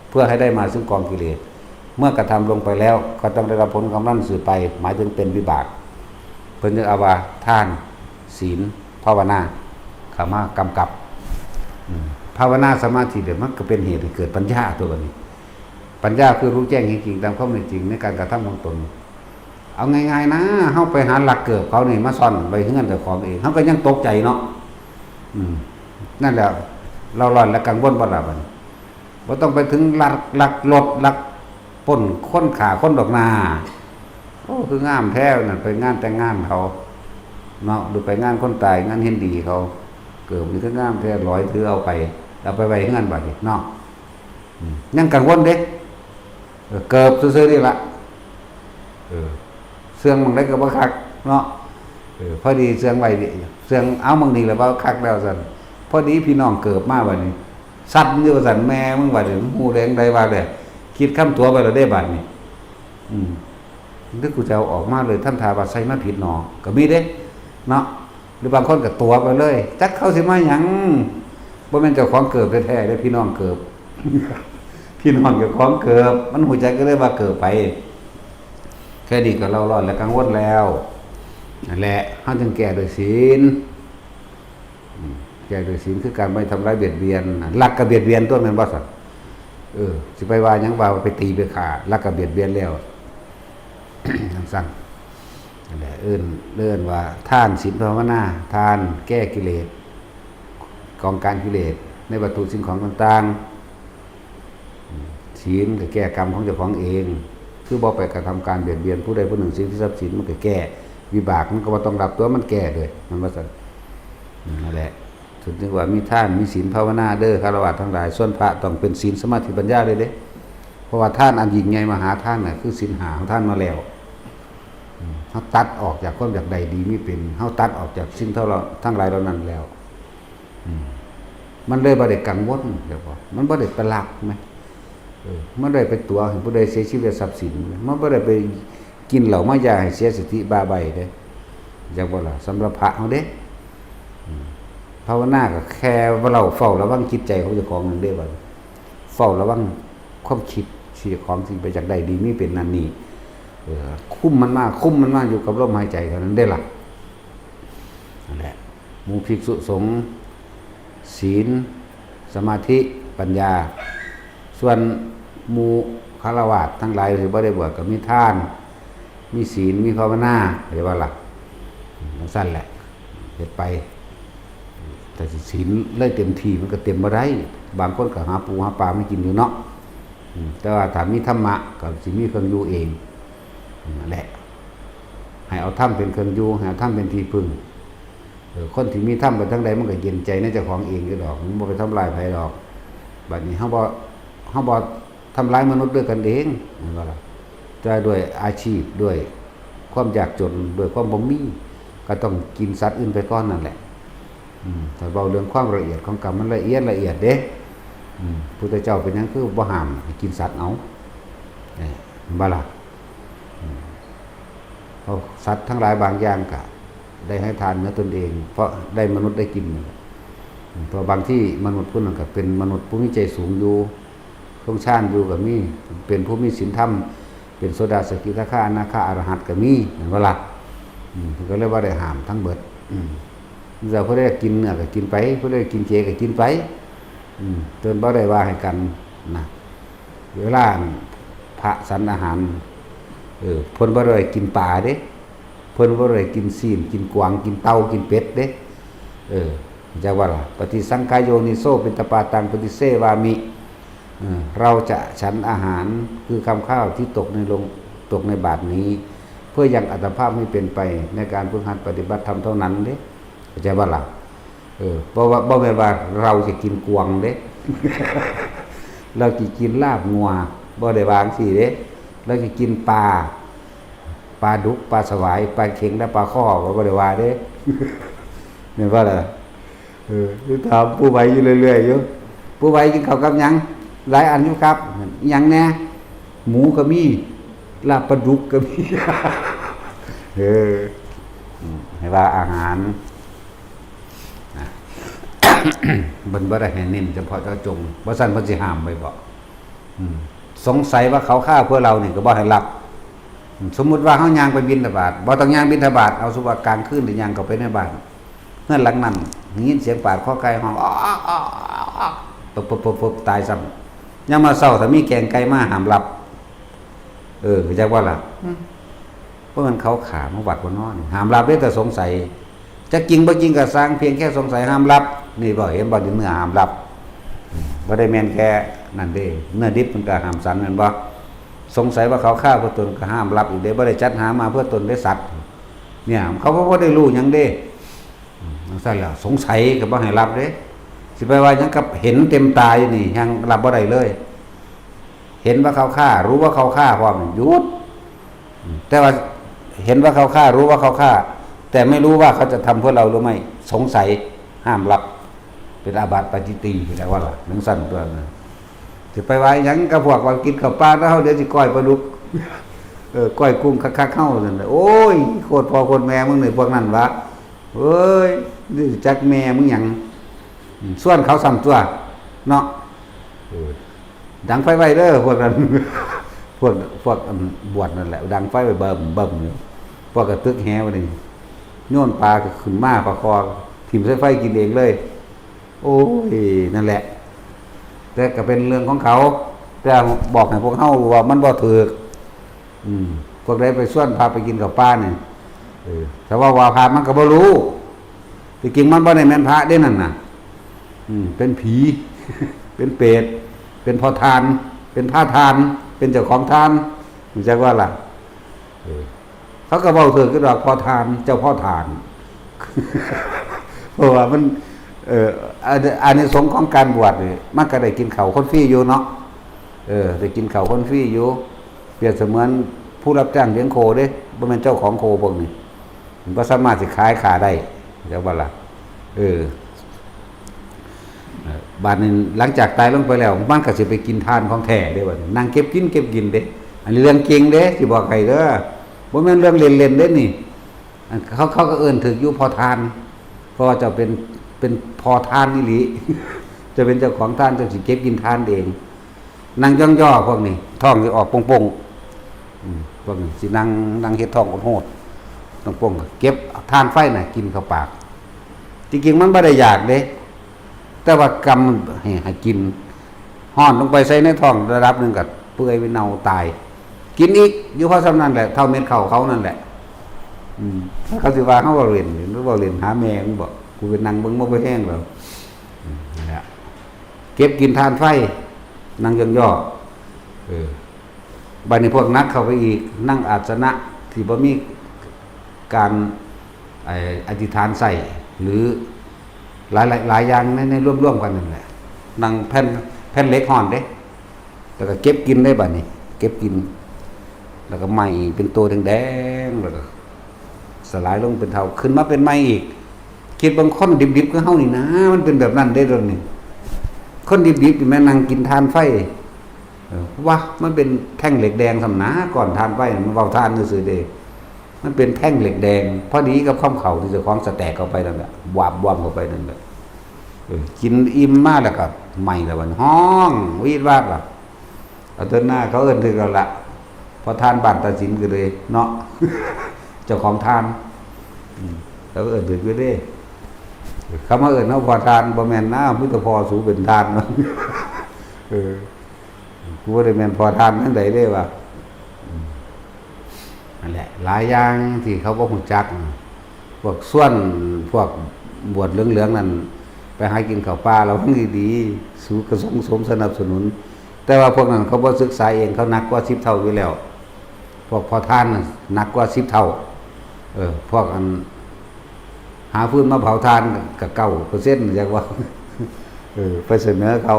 เพื่อให้ได้มาซึ่งกองกิเลส เมื่อกระทำลงไปแล้วก็ต้องได้รับผลของนั้นสืบไป หมายถึงเป็นวิบาก เพิ่นจึงเอาว่าทาน ศีล ภาวนา เข้ามากำกับ อืม ภาวนาสมาธิเนี่ยมันก็เป็นเหตุให้เกิดปัญญาตัวนี้ ปัญญาคือรู้แจ้งเห็นจริงตามความเป็นจริงในการกระทำของตน เอาง่ายๆ นะ เฮาไปหาลักเกิบเขานี่มาซ่อนไว้เฮือนเจ้าของเอง เฮาก็ยังตกใจเนาะ อืม นั่นแหละ เร่าร้อนและกังวลบ่ล่ะบัดนี้ บ่ต้องไปถึงลัก ลักรถ ลักปล้นคนฆ่าคนดอกนา โอ้ คืองามแท้นั่น ไปงานแต่งงานเขาเนาะ หรือไปงานคนตาย งานเห็นดีเขา เกิบนี่คืองามแท้ หลอยถือเอาไป เอาไปไว้เฮือนบัดนี้เนาะ อืม ยังกังวลเด้ เออ เกิบซื่อๆ นี่ล่ะ เออ เสื่องหม่องใดก็บ่คักเนาะ เออ พอดีเสื่องไว้นี่ เสื่องเอาหม่องนี้แล้วบ่คักแล้วซั่น พอดีพี่น้องเกิบมาบัดนี้ สั่นอยู่ว่าซั่น แม่มึงบัดนี้ มึงฮู้ได้จั่งใดว่าเด้ คิดคำตั๋วไว้แล้วเด้บัดนี้ อืม นึกกูจะเอาออกมาเลย ทำท่าว่าใส่มาผิดหนอ ก็มีเด้ เนาะ หรือบางคนก็ตั๋วไปเลย จักเขาสิมาหยัง บ่แม่นเจ้าของเกิบแท้ๆ เด้ พี่น้องเกิบ พี่น้องเจ้าของเกิบ มันฮู้จักก็เลยว่าเกิบไป แค่นี้ก็เร่าร้อนและกังวลแล้ว นั่นแหละ เฮาจึงแก้ด้วยศีล อืม แก้ด้วยศีลคือการไม่ทำร้ายเบียดเบียน ลักก็เบียดเบียนตัวแม่นบ่ซั่น เออ สิไปว่าหยัง ว่าไปตีไปฆ่า ลักก็เบียดเบียนแล้ว จั่งซั้น นั่นแหละ เอิ้น เอิ้นว่าทานศีลภาวนา ทานแก้กิเลส กองการกิเลสในวัตถุสิ่งของต่างๆ อืม ศีลก็แก้กรรมของเจ้าของเอง คือบ่ไปกระทำการเบียดเบียนผู้ใดผู้หนึ่ง สิ่งที่ทรัพย์สินมันก็แก้ วิบากมันก็บ่ต้องรับตัวมันแก้เลย มันว่าซั่น อืม นั่นแหละ สุดจึงว่ามีทานมีศีลภาวนาเด้อฆราวาสทั้งหลาย ส่วนพระต้องเป็นศีลสมาธิปัญญาเลยเด้ เพราะว่าทานอันยิ่งใหญ่มหาทานน่ะคือศีลห้าของท่านมาแล้ว อืม เขาตัดออกจากความอยากได้ดีมีเป็น เขาตัดออกจากสิ่งเท่าเราทั้งหลายเหล่านั้นแล้ว อืม มันเลยบ่ได้กังวล เดี๋ยวก่อน มันบ่ได้ไปลักไหม เออ มันได้ไปตั๋วให้ผู้ใดเสียชีวิตทรัพย์สิน มันบ่ได้ไปกินเหล้ามายาให้เสียสติบ้าใบเด้ จักบ่ล่ะ สำหรับพระเขาเด้ อืม ภาวนาก็แค่เฝ้า เฝ้าระวังจิตใจของเจ้าของนั่นเด้ บัดเฝ้าระวังความคิดที่เจ้าของสิไปจากได้ดีมีเป็นนั่นนี่ เออ คุมมันมา คุมมันมาอยู่กับลมหายใจเท่านั้นเด้ล่ะ นั่นแหละ หมู่ภิกษุสงฆ์ ศีล สมาธิ ปัญญา ส่วนหมู่ฆราวาสทั้งหลายที่บ่ได้บวชก็มีทาน มีศีล มีภาวนา เรียกว่าล่ะ จั่งซั่นแหละ เฮ็ดไป แต่สิศีลเลยเต็มที่มันก็เต็มบ่ได้ บางคนก็หาปูหาปลามากินอยู่เนาะ อืม แต่ว่าถ้ามีธรรมะก็สิมีเครื่องอยู่เอง นั่นแหละ ให้เอาธรรมเป็นเครื่องอยู่ ให้เอาธรรมเป็นที่พึ่ง เออ คนที่มีธรรมไปทางใดมันก็เย็นใจในเจ้าของเองอยู่ดอก มันบ่ไปทำลายไผดอก บัดนี้เฮาบ่ เฮาบ่ทำร้ายมนุษย์ด้วยกันเอง แม่นบ่ล่ะ แต่ด้วยอาชีพ ด้วยความยากจน ด้วยความบ่มี ก็ต้องกินสัตว์อื่นไปก่อนนั่นแหละ อืม ถ้าเว้าเรื่องความละเอียดของกรรมมันละเอียดละเอียดเด้ อืม พุทธเจ้าเป็นหยังคือบ่ห้ามให้กินสัตว์เอา เอ้ย แม่นบ่ล่ะ อืม เพราะสัตว์ทั้งหลายบางอย่างก็ได้ให้ทานเนื้อตนเอง เพราะได้มนุษย์ได้กิน เพราะบางที่มนุษย์ผู้นั้นก็เป็นมนุษย์ผู้มีใจสูงอยู่ คงฌานอยู่ก็มี เป็นผู้มีศีลธรรม เป็นโสดาสกิทาคาอนาคาอรหันต์ก็มี แม่นบ่ล่ะ อืม เพิ่นก็เลยว่าได้ห้ามทั้งเบิด อืม แต่ผู้ใดกินเนื้อก็กินไป ผู้ใดกินเจก็กินไป อืม เพิ่นบ่ได้ว่าให้กันนะ เวลาพระฉันอาหาร เออ เพิ่นบ่ได้กินปลาเด้ เพิ่นบ่ได้กินซี้น กินกวาง กินเต่า กินเป็ดเด้ เออ จักว่าล่ะ ปฏิสังขายโยนิโสปิณฑปาตังปฏิเสวามิ เออ เราจะฉันอาหารคือคำข้าวที่ตกในลง ตกในบาตรนี้ เพื่อยังอัตภาพให้เป็นไปในการฝึกหัดปฏิบัติธรรมเท่านั้นเด้ เข้าใจบ่ล่ะ เออ เพราะว่าบ่แม่นว่าเราจะกินกวางเด้ เราจะกินลาบงัว บ่ได้ว่าจั่งซี้เด้ เราจะกินปลา ปลาดุก ปลาสวาย ปลาเข็ง และปลาข้อ ก็บ่ได้ว่าเด้ แม่นบ่ล่ะ เออ ถามปู่ไหวอยู่เรื่อยๆอยู่ ปู่ไหวกินข้าวกับหยัง หลายอันอยู่ครับ หยังแน่ หมูก็มี ลาบปลาดุกก็มี เออ อืม ให้ว่าอาหาร นะ เพิ่นบ่ได้ให้เน้นเฉพาะเจาะจง บ่ซั้นเพิ่นสิห้ามไว้บ่ อืม สงสัยว่าเขาฆ่าเพื่อเรานี่ก็บ่ให้รับ สมมุติว่าเฮาย่างไปบิณฑบาต บ่ต้องย่างบิณฑบาต เอาสมมุติว่ากลางคืนนี่ย่างเข้าไปในบ้าน เฮือนหลังนั้น ได้ยินเสียงปาดคอไก่ฮ้อง อ๊อกอ๊อกอ๊อกอ๊อก ปึ๊บปึ๊บปึ๊บปึ๊บ ตายซ้ำ ยามมาเช้าถ้ามีแกงไก่มาห้ามรับ เออ เข้าใจบ่ล่ะ อืม เพราะมันเขาฆ่ามาวัดบ่น้อนี่ ห้ามรับเด้ แต่สงสัย จะจริงบ่จริงก็ซ่าง เพียงแค่สงสัยห้ามรับ นี่บ่ เห็นบ่ เนื้อห้ามรับ อืม บ่ได้แม่นแค่นั่นเด้ เนื้อดิบมันก็ห้ามฉันแม่นบ่ สงสัยว่าเขาฆ่าเพื่อตนก็ห้ามรับอีกเด้ บ่ได้จัดหามาเพื่อตนเด้สัตว์ เนี่ย เขาบ่ได้รู้หยังเด้ อืม จั่งซั่นแหละ สงสัยก็บ่ให้รับเด้ สิไปว่าหยังกับเห็นเต็มตาอยู่นี่ ยังรับบ่ได้เลย เห็นว่าเขาฆ่า รู้ว่าเขาฆ่าพร้อม หยุด อืม แต่ว่าเห็นว่าเขาฆ่า รู้ว่าเขาฆ่า แต่ไม่รู้ว่าเขาจะทำเพื่อเราหรือไม่ สงสัย ห้ามรับ เป็นอาบัติปาจิตตีย์ แปลว่าล่ะ จั่งซั่นตั๊วนะ สิไปว่าหยังกับพวกว่ากินข้าวปลาแล้วเฮาเดี๋ยวสิก้อยปลาดุก เออ ก้อยกุ้งคักๆเฮาซั่นน่ะ โอ้ย โคตรพ่อโคตรแม่มึงนี่พวกนั้นวะ เอ้ย นี่จักแม่มึงหยัง อืม ส่วนเขาซ้ำตั๊ว เนาะ เออ ดังไฟไว้เด้อ พวกนั้น พวก พวกอันบวชนั่นแหละ ดังไฟไว้เบิ่มเบิ่มอยู่ พวกกระตึกแหวะนี่ โยนปลาก็ขึ้นมา ปลาคอ ถิ่มใส่ไฟกินเองเลย โอ้ย นั่นแหละ แต่ก็เป็นเรื่องของเขา แต่บอกให้พวกเฮารู้ว่ามันบ่ถูก อืม พวกใดไปชวนพาไปกินข้าวปลานี่ เออ แต่ว่าว่าพามันก็บ่รู้ ที่จริงมันบ่ได้แม่นพระเด้นั่นน่ะ อืม เป็นผี เป็นเปรต เป็นพ่อทาน เป็นพระทาน เป็นเจ้าของทาน รู้จักว่าล่ะ เออ เขาก็เว้าถืกอยู่ดอก พ่อทาน เจ้าพ่อทาน เพราะว่ามัน เออ อัน อันนี้สงส์ของการบวชนี่ มันก็ได้กินข้าวคนฟรีอยู่เนาะ เออ ได้กินข้าวคนฟรีอยู่ เปรียบเสมือนผู้รับจ้างเลี้ยงโคเด้ บ่แม่นเจ้าของโคพวกนี้ มันบ่สามารถสิขายข้าได้ จักว่าล่ะ เออ เออ บาดนี้หลังจากตายลงไปแล้ว มันก็สิไปกินทานของแท้เด้ บาดนี้ นั่งเก็บกิน เก็บกินเด้ อันนี้เรื่องจริงเด้ สิบอกให้เด้อ บ่แม่นเรื่องเล่นๆเด้นี่ อันเขา เขาก็เอิ้นถืกอยู่พ่อทาน เพราะว่าเจ้าเป็น เป็นพ่อทานอีหลี เจ้าเป็นเจ้าของทาน เจ้าสิเก็บกินทานเอง นั่งย่องย่อพวกนี้ ท้องสิออกโป่งๆ อืม พวกนี้สินั่ง นั่งเฮ็ดท้องโหดๆ ต้องโป่ง เก็บถ่านไฟน่ะ กินเข้าปาก จริงๆมันบ่ได้อยากเด้ แต่ว่ากำให้ ให้กิน ฮ้อนลงไปใส่ในท้องระดับหนึ่งก็เปื่อยไปเน่าตาย กินอีก อยู่พอส่ำนั้นแหละ เท่าเม็ดข้าวเขานั่นแหละ อืม เขาสิว่าเขาเว้าเล่น หรือเว้าเล่นหาแม่มึงบ่ กูไปนั่งเบิ่งมาบ่แห้งแล้ว อืม นั่นแหละ เก็บกินถ่านไฟ นั่งย่องย่อ เออ บัดนี้พวกหนักเข้าไปอีก นั่งอาสนะที่บ่มีการ ไอ้ อธิษฐานใส่ หรือหลายๆ หลายอย่างใน ในร่วมๆกันนั่นแหละ นั่งแผ่น แผ่นเหล็กฮ้อนเด้ แล้วก็เก็บกินได้บัดนี้ เก็บกิน แล้วก็ไหม้เป็นตัวแดงๆ แล้วก็สลายลงเป็นเทา ขึ้นมาเป็นใหม่อีก คิดเบิ่งคนดิบๆคือเฮานี่นะ มันเป็นแบบนั้นเด้ตอนนี้ คนดิบๆนี่แม่นนั่งกินถ่านไฟ เออ ว่ามันเป็นแท่งเหล็กแดงส่ำนา ก้อนถ่านไฟน่ะ มันเว้าถ่านซื่อๆเด้ มันเป็นแท่งเหล็กแดง พอดีกับคำเข้าที่เจ้าของสะแตกเข้าไปนั่นแหละ วาบวามเข้าไปนั่นแหละ เออ กินอิ่มมาแล้วก็ไหม้แล้วบัดนี้ ฮ้องวีดวาดล่ะ เอาเถิดหน้า เขาเอิ้นถืกแล้วล่ะ พ่อทานบ้านตาสินก็เลยเนาะ เจ้าของทาน อืม เขาเอิ้นถืกอยู่เด้ เขามาเอิ้นเฮาพ่อทาน บ่แม่นนะ มีแต่พ่อสูเป็นทาน เนาะ เออ กูบ่ได้แม่นพ่อทานจั่งใดเด้ว่ะ อืม นั่นแหละ หลายอย่างที่เขาบ่ฮู้จัก พวกชวน พวกบวชเหลืองๆนั่น ไปหากินข้าวป่า ระวังดีๆ สูก็ส่งเสริมสนับสนุน แต่ว่าพวกนั้นเขาบ่ศึกษาเอง เขาหนักกว่าสิบเท่าอยู่แล้ว พวกพ่อทานน่ะหนักกว่าสิบเท่า เออ พวกอัน หาฟืนมาเผาถ่านก็เก้าเปอร์เซ็นต์ จักว่า เออ ไปเสนอเขา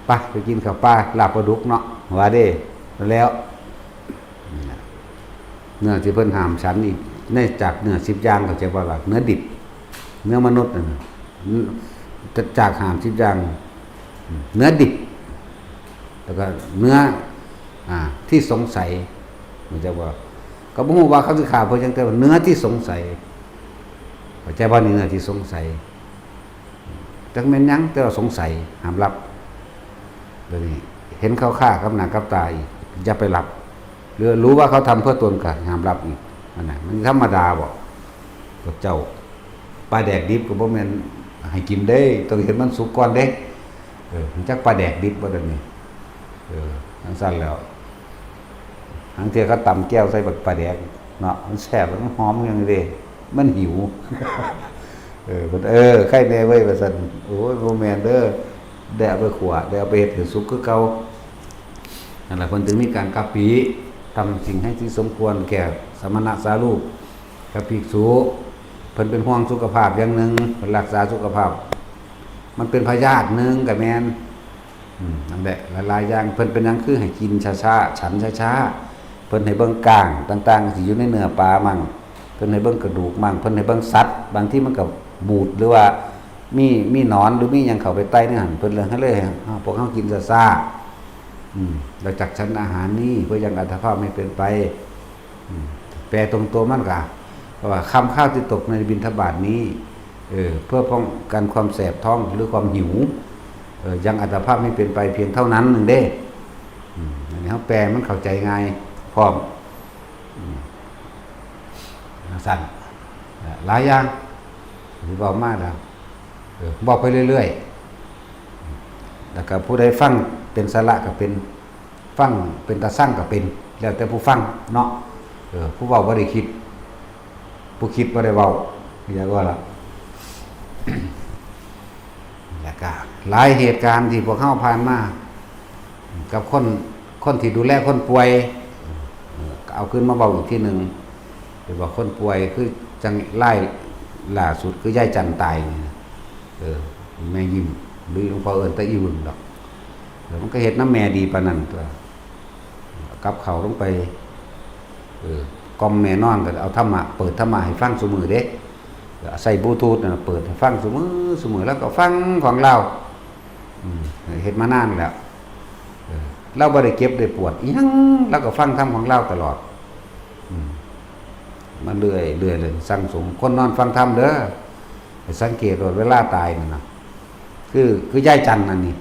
ไป ไปกินข้าวป่า ลาบปลาดุกเนาะ ว่าเด้ แล้ว เนื้อที่เพิ่นห้ามฉันอีก ในจากเนื้อสิบอย่าง เข้าใจบ่ล่ะ เนื้อดิบ เนื้อมนุษย์นั่นน่ะ จากห้ามสิบอย่าง เนื้อดิบ แล้วก็เนื้อ อ่า ที่สงสัย เข้าใจบ่ ก็บ่ฮู้ว่าเขาสิฆ่าเพิ่นหยัง แต่ว่าเนื้อที่สงสัย เข้าใจบ่ นี่เนื้อที่สงสัย จักแม่นหยัง แต่ว่าสงสัย ห้ามรับ เดี๋ยวนี้เห็นเขาฆ่ากับหน้ากับตาอีก อย่าไปรับ หรือรู้ว่าเขาทำเพื่อตนก็ห้ามรับอีก นั่นน่ะ มันธรรมดาบ่ พวกเจ้า ปลาแดกดิบก็บ่แม่นให้กินเด้ ต้องเห็นมันสุกก่อนเด้ เออ มันจักปลาแดกดิบบ่ เดี๋ยวนี้ เออ จั่งซั้นแล้ว หางเทื่อเขาตำแจ่วใส่บักปลาแดกเนาะ มันแซ่บ มันหอมหยังเด้ มันหิว เออ เพิ่น เออ ไข่แน่เว้ย ว่าซั่น โอ้ย บ่แม่นเด้อ ได้เอาไปขั่ว ได้เอาไปเฮ็ดให้สุกคือเก่า นั่นแหละ เพิ่นถึงมีการกัปปิ ทำสิ่งให้ที่สมควรแก่สมณะสารูป กับภิกษุ เพิ่นเป็นห่วงสุขภาพอย่างหนึ่ง เพิ่นรักษาสุขภาพ มันเป็นพยาธิหนึ่งก็แม่น อืม นั่นแหละ หลายๆอย่าง เพิ่นเป็นหยังคือให้กินช้าๆ ฉันช้าๆ เพิ่นให้เบิ่งก้างต่างๆ ที่อยู่ในเนื้อปลามั่ง เพิ่นให้เบิ่งกระดูกมั่ง เพิ่นให้เบิ่งสัตว์ บางทีมันก็บูด หรือว่ามี มีหนอน หรือมีหยังเข้าไปไต่ในหั่น เพิ่นเลยให้เลยให้พวกเฮากินช้าๆ อืม แล้วจักฉันอาหารนี้ เพื่อยังอัตภาพไม่เป็นไป อืม แปลตรงตัวมันก็ เพราะว่าคำข้าวที่ตกในบิณฑบาตนี้ เออ เพื่อป้องกันความแสบท้องหรือความหิว เออ ยังอัตภาพไม่เป็นไปเพียงเท่านั้นหนึ่งเด้ อืม อันนี้เขาแปลมันเข้าใจง่ายพร้อม อืม จั่งซั้น หลายอย่างที่เว้ามาแล้ว เออ เว้าไปเรื่อยๆ แล้วก็ผู้ใดฟังเป็นสาระก็เป็น ฟังเป็นตาซังก็เป็น แล้วแต่ผู้ฟังเนาะ เออ ผู้เว้าบ่ได้คิด ผู้คิดบ่ได้เว้า อยากว่าล่ะ แล้วก็หลายเหตุการณ์ที่พวกเฮาผ่านมา กับคน คนที่ดูแลคนป่วย เออ ก็เอาขึ้นมาเว้าอีกทีหนึ่ง เรียกว่าคนป่วยคือจั่งรายล่าสุดคือยายจันตายนี่นะ เออ แม่ยิ้ม หรือหลวงพ่อเอิ้นแต่อีหวึงดอก เออ มันก็เฮ็ดนำแม่ดีปานนั้นตั๊ว กับข้าวลงไป เออ กล่อมแม่นอนก็เอาธรรมะ เปิดธรรมะให้ฟังซุมื้อเด้ เออ ใส่บลูทูธน่ะ เปิดให้ฟังซุมื้อ ซุมื้อ แล้วก็ฟังของลาว อืม เฮ็ดมานานแล้ว เออ ลาวบ่ได้เจ็บได้ปวดอิหยัง ลาวก็ฟังธรรมของลาวตลอด อืม มาเรื่อย เรื่อยเลย สั่งสม คนนอนฟังธรรมเด้อ ให้สังเกตว่าเวลาตายนั่นน่ะ คือ คือยายจันทร์นั่นนี่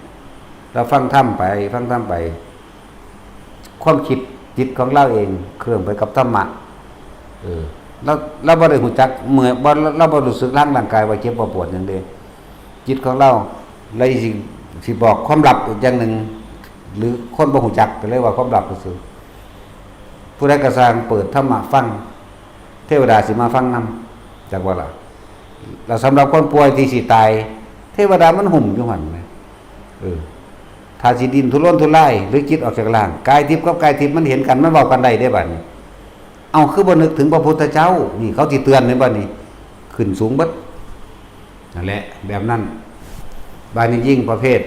ลาวฟังธรรมไป ฟังธรรมไป ความคิดจิตของลาวเองเคลื่อนไปกับธรรมะ เออ ลาว ลาวบ่ได้ฮู้จักเมื่อย บ่ ลาวบ่รู้สึกทางร่างกายว่าเจ็บว่าปวดหยังเด้ จิตของลาว เลยสิ สิบอกความลับอีกอย่างหนึ่ง หรือคนบ่ฮู้จักก็เลยว่าความลับซื่อๆ ผู้ใดก็ซ่างเปิดธรรมะฟัง เทวดาสิมาฟังนำ จักว่าล่ะ แล้วสำหรับคนป่วยที่สิตาย เทวดามันหุ้มอยู่หั่นแหม เออ ถ้าสิดิ้นทุรนทุราย หรือจิตออกจากร่าง กายทิพย์กับกายทิพย์มันเห็นกัน มันเว้ากันได้เด้บัดนี้ เอ้า คือบ่นึกถึงพระพุทธเจ้า นี่เขาสิเตือนเด้บัดนี้ ขึ้นสูงเบิด นั่นแหละ แบบนั้น บาดนี้ยิ่งประเภท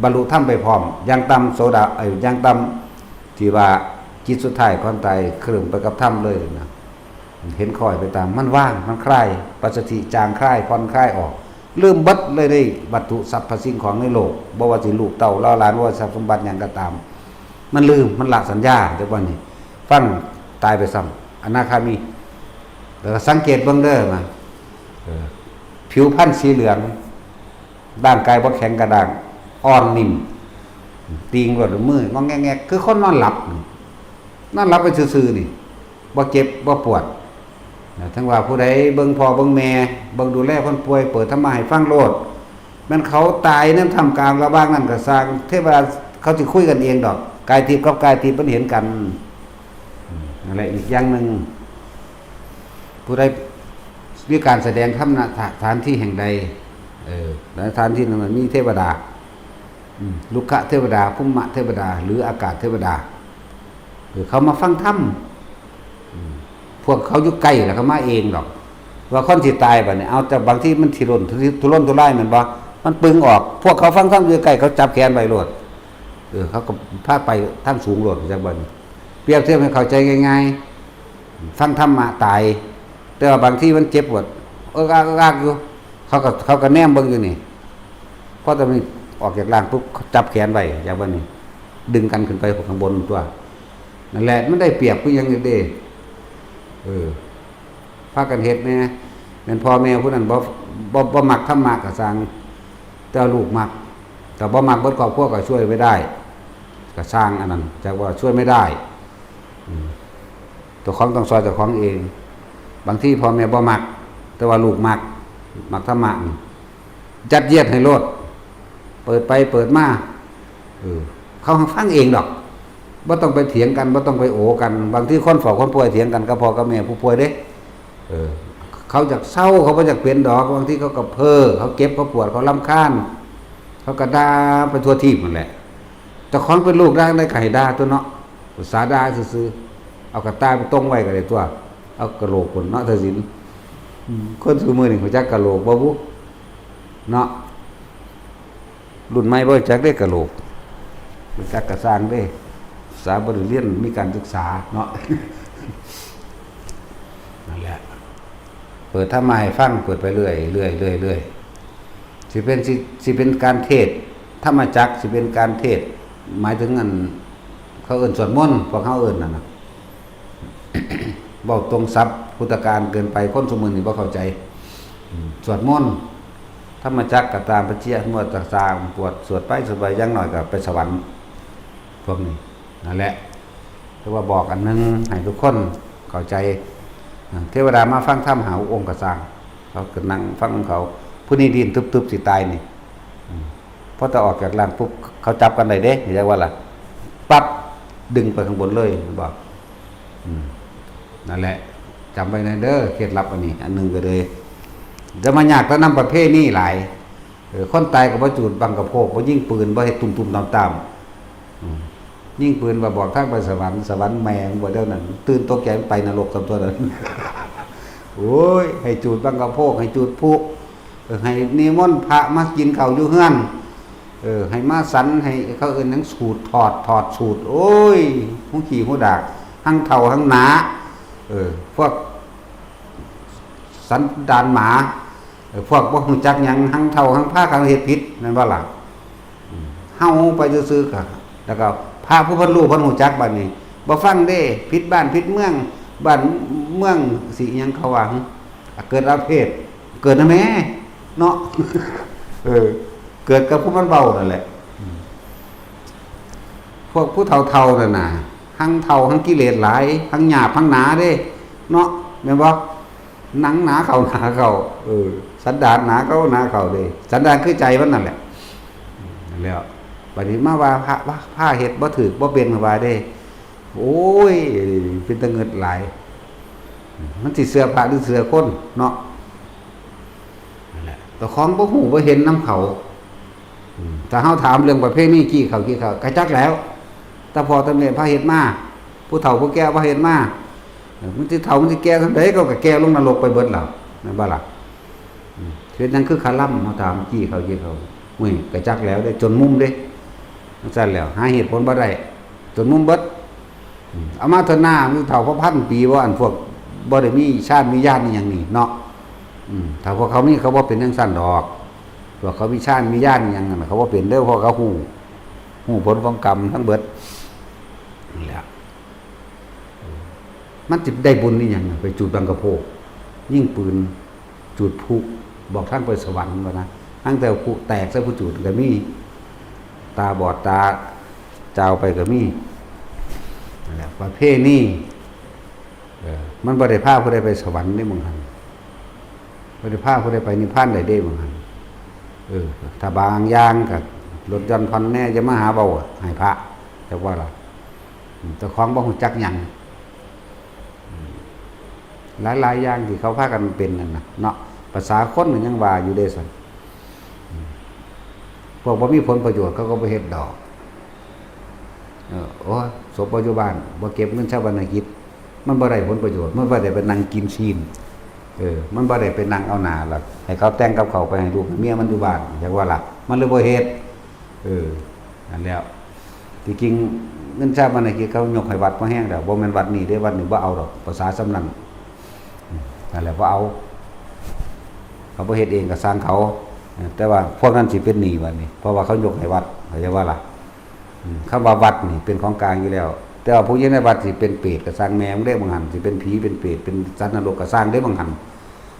บรรลุธรรมไปพร้อม อย่างต่ำโสดา เอ้ย อย่างต่ำที่ว่าจิตสุดท้ายก่อนตายเคลิ้มไปกับธรรมเลยนะ เห็นคอยไปตาม มันว่าง มันคลาย ปัสสธิจางคลาย ผ่อนคลายออก ลืมเบิดเลยในวัตถุสรรพสิ่งของในโลก บ่ว่าสิลูกเต้าเหล่าหลาน บ่ว่าทรัพย์สมบัติหยังก็ตาม มันลืม มันละสัญญา แต่ว่านี่ ฟังตายไปซ้ำ อนาคามี แล้วก็สังเกตเบิ่งเด้อมา เออ ผิวพรรณสีเหลือง ร่างกายบ่แข็งกระด้าง อ่อนนิ่ม ตีงรดมืององแงกๆ คือคนนอนหลับนี่ นอนหลับไปซื่อๆ นี่ บ่เจ็บ บ่ปวด นะ ถึงว่าผู้ใดเบิ่งพ่อเบิ่งแม่ เบิ่งดูแลคนป่วย เปิดธรรมะให้ฟังโลด แม่นเขาตายในท่ามกลางระหว่างนั้นก็ซ่าง เทวดาเขาสิคุยกันเองดอก กายทิพย์กับกายทิพย์มันเห็นกัน อืม นั่นแหละ อีกอย่างหนึ่ง ผู้ใดมีการแสดงธรรม ณ สถานที่แห่งใด เออ และสถานที่นั้นมันมีเทวดา อืม รุกขเทวดา ภูมิเทวดา หรืออากาศเทวดา เออ เขามาฟังธรรม อืม พวกเขาอยู่ใกล้แล้วเขามาเองดอก ว่าคนสิตายบัดนี้ เอา แต่บางทีมันสิรนทุรนทุรายแม่นบ่ มันปึงออก พวกเขาฟังธรรมอยู่ใกล้ เขาจับแขนไว้โลด เออ เขาก็พาไปทางสูงโลด จักบัดนี้ เปรียบเทียบให้เข้าใจง่ายๆ ฟังธรรมะตาย แต่ว่าบางทีมันเจ็บปวด เอิกอักเอิกอักอยู่ เขาก็ เขาก็แนมเบิ่งอยู่นี่ พอแต่มันออกจากร่างปุ๊บ เขาจับแขนไว้ จักบัดนี้ ดึงกันขึ้นไปข้างบนตั๊ว นั่นแหละ มันได้เปรียบคือหยังนี่เด้ เออ พากันเฮ็ดแหน่ แม่นพ่อแม่ผู้นั้นบ่ บ่ บ่มักธรรมะก็ซ่าง แต่ลูกมัก แต่บ่มักเบิดครอบครัวก็ช่วยไม่ได้ ก็ซ่างอันนั้น จักว่าช่วยไม่ได้ อืม เจ้าของต้องซ่อยเจ้าของเอง บางทีพ่อแม่บ่มัก แต่ว่าลูกมัก มักธรรมะนี่ ยัดเยียดให้โลด เปิดไปเปิดมา เออ เขาฟังเองดอก บ่ต้องไปเถียงกัน บ่ต้องไปโอกัน บางทีคนเฝ้าคนป่วยเถียงกันกับพ่อกับแม่ผู้ป่วยเด้ เออ เขาอยากเซา เขาบ่อยากเป็นดอก บางทีเขาก็เพ้อ เขาเจ็บ เขาปวด เขารำคาญ เขาก็ด่าไปทั่วทีปนั่นแหละ เจ้าของเป็นลูกด่าได้ก็ให้ด่าตั๊วเนาะ ภาษาด่าซื่อๆ เอากระต่ายไปต้งไว้ก็ได้ตั๊ว เอากะโหลกพุ้นเนาะ ทศิลป์ อืม คนซุมื้อนี้รู้จักกะโหลกบ่บุ เนาะ รุ่นใหม่บ่รู้จักเด้กะโหลก รู้จักกะซ่างเด้ ภาษาบ่ได้เรียน มีการศึกษาเนาะ นั่นแหละ เปิดธรรมะให้ฟัง เปิดไปเรื่อย เรื่อย เรื่อย เรื่อย สิเป็น สิ สิเป็นการเทศน์ ธรรมจักร สิเป็นการเทศน์ หมายถึงอัน เขาเอิ้นสวดมนต์ พวกเขาเอิ้นนั่นน่ะ เว้าตรงศัพท์พุทธกาลเกินไป คนซุมื้อนี้บ่เข้าใจ อืม สวดมนต์ ธรรมจักรก็ตาม ปริจฉเวทสวดต่างๆ ปวด สวดไป สวดไป อย่างน้อยก็ไปสวรรค์ พวกนี้ นั่นแหละ แต่ว่าบอกอันหนึ่งให้ทุกคนเข้าใจ อ่า เทวดามาฟังธรรมหาองค์ก็ซ่าง เขาก็นั่งฟังของเขา ผู้นี้ดิ้นตึบๆ สิตายนี่ อืม พอแต่ออกจากร่างปุ๊บ เขาจับกันได้เด้ เรียกว่าล่ะ ปั๊บ ดึงไปข้างบนเลย บอก อืม นั่นแหละ จำไว้นะเด้อ เคล็ดลับอันนี้ อันหนึ่งก็เลย จะมายากแต่นำประเพณีหลาย เออ คนตายก็บ่จูดบังกะโพก บ่ยิงปืน บ่เฮ็ดตุ้มๆ ตามๆ อืม ยิงปืนว่าบอกทางไปสวรรค์ สวรรค์แม่งบ่เดี๋ยวนั้น ตื่นตกใจไปนรกกับตัวนั้น โอ้ย ให้จูดบังกะโพก ให้จูดพลุ เออ ให้นิมนต์พระมากินข้าวอยู่เฮือน เออ ให้มาสัน ให้เขาเอิ้นหยัง สูตรถอด ถอดสูตร โอ้ย หูขี้หูดาก หังเฒ่าหังหนา เออ พวกสันดานหมา เออ พวกบ่ฮู้จักหยัง หังเฒ่าหังพากันเฮ็ดผิด แม่นบ่ล่ะ อืม เฮาไปซื่อๆ ก็ แล้วก็พระผู้เพิ่นรู้เพิ่นฮู้จักบัดนี้ บ่ฟังเด้ ผิดบ้านผิดเมือง บ้านเมืองสิอิหยังเขาว่า หึ เกิดอาเพศ เกิดนำแม่ เนาะ เออ เกิดกับผู้มันเว้านั่นแหละ อืม พวกผู้เฒ่าๆ นั่นน่ะ หังเฒ่าหังกิเลสหลาย หังหยาบหังหนาเด้ เนาะ แม่นบ่ หนังหนาเข้าหนาเข้า เออ สันดานหนาเข้าหนาเข้าเด้ สันดานคือใจมันนั่นแหละ นั่นแหล้ว บัดนี้มาว่าพระ ว่าพระเฮ็ดบ่ถูกบ่เป็นว่าเด้ โอ้ย เป็นตาเงิดหลาย มันสิเชื่อพระหรือเชื่อคนเนาะ นั่นแหละ เจ้าของบ่ฮู้บ่เห็นนำเขา อืม ถ้าเฮาถามเรื่องประเพณีกี้ข้าวกี้ข้าว กะจักแล้ว แต่พ่อแต่แม่พาเฮ็ดมา ผู้เฒ่าผู้แก่พาเฮ็ดมา เออ มันสิเฒ่ามันสิแก่ส่ำใด เขาก็แก่ลงนรกไปเบิดแล้ว แม่นบ่ล่ะ อืม เฮ็ดหยังคือคาร่ำ เฮาถามกี้ข้าวกี้ข้าว อุ้ย กะจักแล้วเด้ จนมุมเด้ จั่งซั้นแล้ว หาเหตุผลบ่ได้ จนมุมเบิด อืม เอามาเถอะนา มีเฒ่าพอพันปีบ่ อันพวกบ่ได้มีฌานมีญาณอีหยังนี่เนาะ อืม ถ้าพวกเขามี เขาบ่เป็นจั่งซั้นดอก พวกเขามีฌานมีญาณอีหยังนั่นน่ะ เขาบ่เป็นเด้อ เพราะเขาฮู้ ฮู้ผลของกรรมทั้งเบิด นั่นแหละ มันสิได้บุญอีหยังน่ะ ไปจูดบังกะโพก ยิงปืน จูดพลุ บอกทางไปสวรรค์ว่านะ ตั้งแต่พลุแตกใส่ผู้จูดก็มี ตาบอดตาจาวไปก็มี นั่นแหละ ประเพณี เออ มันบ่ได้พาผู้ใดไปสวรรค์เด้บางหั้น บ่ได้พาผู้ใดไปนิพพานได้เด้บางหั้น เออ ถ้าบางอย่างก็ลดหย่อนผ่อนแหน่ อย่ามาหาเว้าให้พระ จักว่าล่ะ อืม เจ้าของบ่ฮู้จักหยัง อืม หลายๆ อย่างที่เขาพากันเป็นนั่นน่ะเนาะ ภาษาคนก็ยังว่าอยู่เด้ซั่น อืม พวกบ่มีผลประโยชน์เขาก็บ่เฮ็ดดอก เออ โอ้ย ศพบ่อยู่บ้าน บ่เก็บเงินชาปนกิจ มันบ่ได้ผลประโยชน์ มันบ่ได้ไปนั่งกินซีน เออ มันบ่ได้ไปนั่งเอาหน้าหรอก ให้เขาแต่งกับข้าวไปให้ลูกให้เมียมันอยู่บ้าน จักว่าล่ะ มันเลยบ่เฮ็ด เออ นั่นแหล้ว ที่จริงเงินชาปนกิจเขายกให้วัดพอแฮงแล้ว บ่แม่นวัดนี้เด้ วัดนี้บ่เอาดอก ภาษาส่ำนั้น อืม นั่นแหละ บ่เอา เขาบ่เฮ็ดเองก็ซ่างเขา แต่ว่าพวกนั้นสิเป็นหนี้บัดนี้ เพราะว่าเขายกให้วัด เข้าใจบ่ล่ะ อืม คำว่าวัดนี่เป็นของกลางอยู่แล้ว แต่ว่าผู้อยู่ในวัดสิเป็นเปรตก็ซ่างแม่มึงเด้บางหั้น สิเป็นผีเป็นเปรตเป็นสัตว์นรกก็ซ่างเด้บางหั้น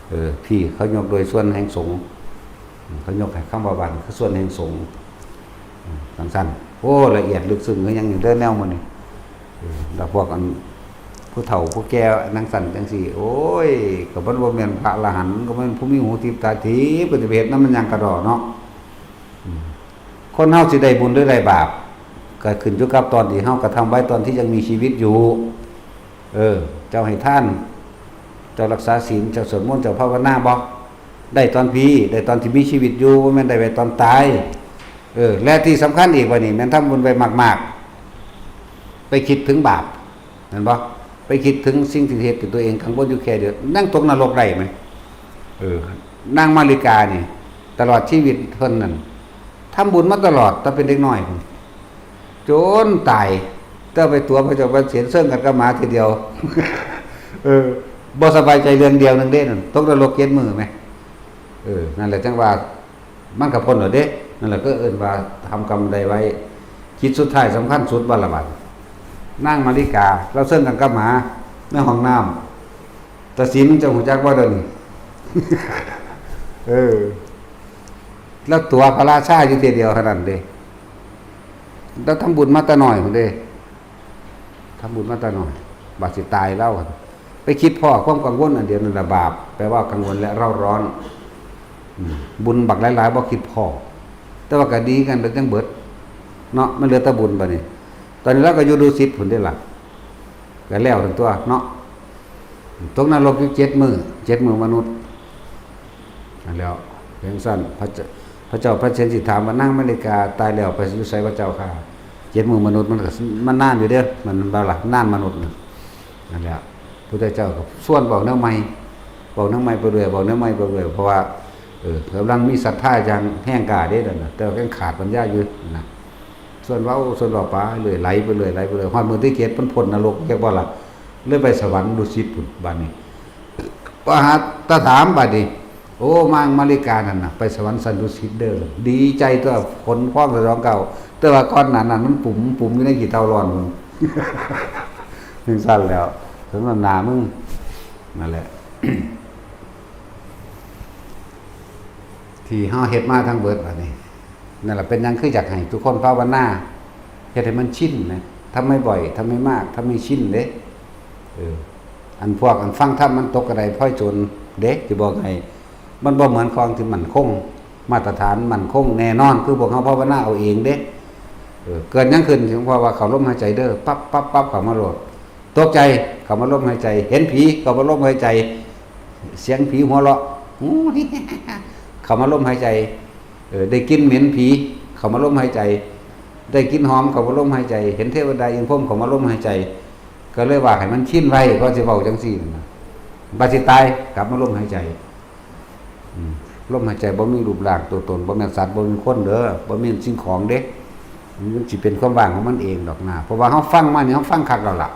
เออ พี่เขายกโดยส่วนแห่งสงฆ์ อืม เขายกให้คำว่าวัดคือส่วนแห่งสงฆ์ อืม จั่งซั้น โอ้ ละเอียดลึกซึ้งคือหยังอยู่เด้อแนวหมู่นี้ เออ แล้วพวกอันผู้เฒ่าผู้แก่จั่งซั้นจั่งซี้ โอ้ย ก็มันบ่แม่นพระอรหันต์ ก็มันผู้มีหูทิพย์ตาทิพย์ เพิ่นสิไปเฮ็ดนำมันหยังกะดอเนาะ อืม คนเฮาสิได้บุญหรือได้บาป ก็ขึ้นอยู่กับตอนที่เฮากระทำไว้ตอนที่ยังมีชีวิตอยู่ เออ เจ้าให้ทาน เจ้ารักษาศีล เจ้าสวดมนต์ เจ้าภาวนาบ่ ได้ตอนพี้ ได้ตอนที่มีชีวิตอยู่ บ่แม่นได้ไว้ตอนตาย เออ และที่สำคัญอีกบัดนี้ แม่นทำบุญไว้มากๆ ไปคิดถึงบาป แม่นบ่ ไปคิดถึงสิ่งที่เฮ็ดให้ตัวเองกังวลอยู่แค่เดียว นางตกนรกได้ไหม เออ นางมาริกานี่ ตลอดชีวิตเพิ่นนั่น ทำบุญมาตลอด แต่เป็นเด็กน้อย จนตาย แต่ไปตั๋วพระเจ้าปเสนเซิ่งกันกับหมาทีเดียว เออ บ่สบายใจเรื่องเดียวหนึ่งเด้นั่น ตกนรกเจ็ดมื้อไหม เออ นั่นแหละจังว่า มันก็พ้นแล้วเด้ นั่นแหละก็เอิ้นว่าทำกรรมใดไว้ จิตสุดท้ายสำคัญสุดว่าละบัด นางมาริกา เราเซิ่งกันกับหมา ในห้องน้ำ ตาสินเจ้าฮู้จักบ่เดี๋ยวนี้ เออ แล้วตั๋วพระราชาอยู่ทีเดียวเท่านั้นเด้ แล้วทำบุญมาแต่น้อยพุ้นเด้ ทำบุญมาแต่น้อย บาดสิตายแล้ว ไปคิดพ้อความกังวลอันเดียวนั่นละบาป แปลว่ากังวลและเร่าร้อน อืม บุญบักหลายๆ บ่คิดพ้อ แต่ว่าก็ดีกันแล้วจังเบิด เนาะ มันเหลือแต่บุญบัดนี้ ตอนนี้เราก็อยู่ดุสิตพุ้นเด้ล่ะ ก็แล้วทั้งตัวเนาะ ตกนรกอยู่เจ็ดมื้อ เจ็ดมื้อมนุษย์ นั่นแหล้ว เพียงสั้น พระเจ้า พระเจ้าพระเสนสิถามว่านางมาริกาตายแล้วไปอยู่ไสพระเจ้าค่ะ เจ็ดมื้อมนุษย์มันก็ มันนานอยู่เด้อ มันบ่ล่ะ นานมนุษย์น่ะ นั่นแหละ พุทธเจ้าก็ชวนเว้าแนวใหม่ เว้าแนวใหม่ไปเรื่อย เว้าแนวใหม่ไปเรื่อย เพราะว่า เออ กำลังมีศรัทธาอย่างแฮงกล้าเด้นั่นน่ะ แต่ว่ายังขาดปัญญาอยู่นะ ส่วนเว้า ส่วนเว้าไปเรื่อย ไหลไปเรื่อย ไหลไปเรื่อย ฮอดมื้อที่เจ็ดมันพ้นนรก เรียกว่าล่ะ เลยไปสวรรค์ดุสิตพุ้น บาดนี้ ว่าหาตาถามบาดนี้ โอ้ มางมาริกานั่นน่ะ ไปสวรรค์ชั้นดุสิตเด้อ ดีใจตัว ขนพองสยองเกล้า แต่ว่าก่อนหน้านั้นมันปุ๋ม ปุ๋มอยู่ในขี้เถ้าร้อนพุ้น จั่งซั้นแล้ว ถึงหน้ามึง นั่นแหละ ที่เฮาเฮ็ดมาทั้งเบิดบาดนี้ นั่นแหละเป็นหยังคืออยากให้ทุกคนภาวนา เฮ็ดให้มันชินนะ ทำให้บ่อย ทำให้มาก ทำให้ชินเด้ เออ อันพวกอันฟังธรรมมันตกกระไดพลอยโจรเด้ สิบอกให้ มันบ่เหมือนของที่มั่นคง มาตรฐานมั่นคงแน่นอน คือพวกเฮาภาวนาเอาเองเด้ เออ เกิดหยังขึ้น เพราะว่าเข้าลมหายใจเด้อ ปั๊บ ปั๊บ ปั๊บ เข้ามาโลด ตกใจ เข้ามาลมหายใจ เห็นผี เข้ามาลมหายใจ เสียงผีหัวเราะ หู เข้ามาลมหายใจ เออ ได้กลิ่นเหม็นผี เข้ามาลมหายใจ ได้กลิ่นหอม เข้ามาลมหายใจ เห็นเทวดาอินทร์พรหม เข้ามาลมหายใจ ก็เลยว่าให้มันชินไว้ ก็สิเว้าจั่งซี้นั่นน่ะ บัดสิตาย กลับมาลมหายใจ อืม ลมหายใจบ่มีรูปร่างตัวตน บ่แม่นสัตว์ บ่แม่นคนเด้อ บ่แม่นสิ่งของเด้ มันสิเป็นความว่างของมันเองดอกนะ เพราะว่าเฮาฟังมานี่ เฮาฟังคักแล้วล่ะ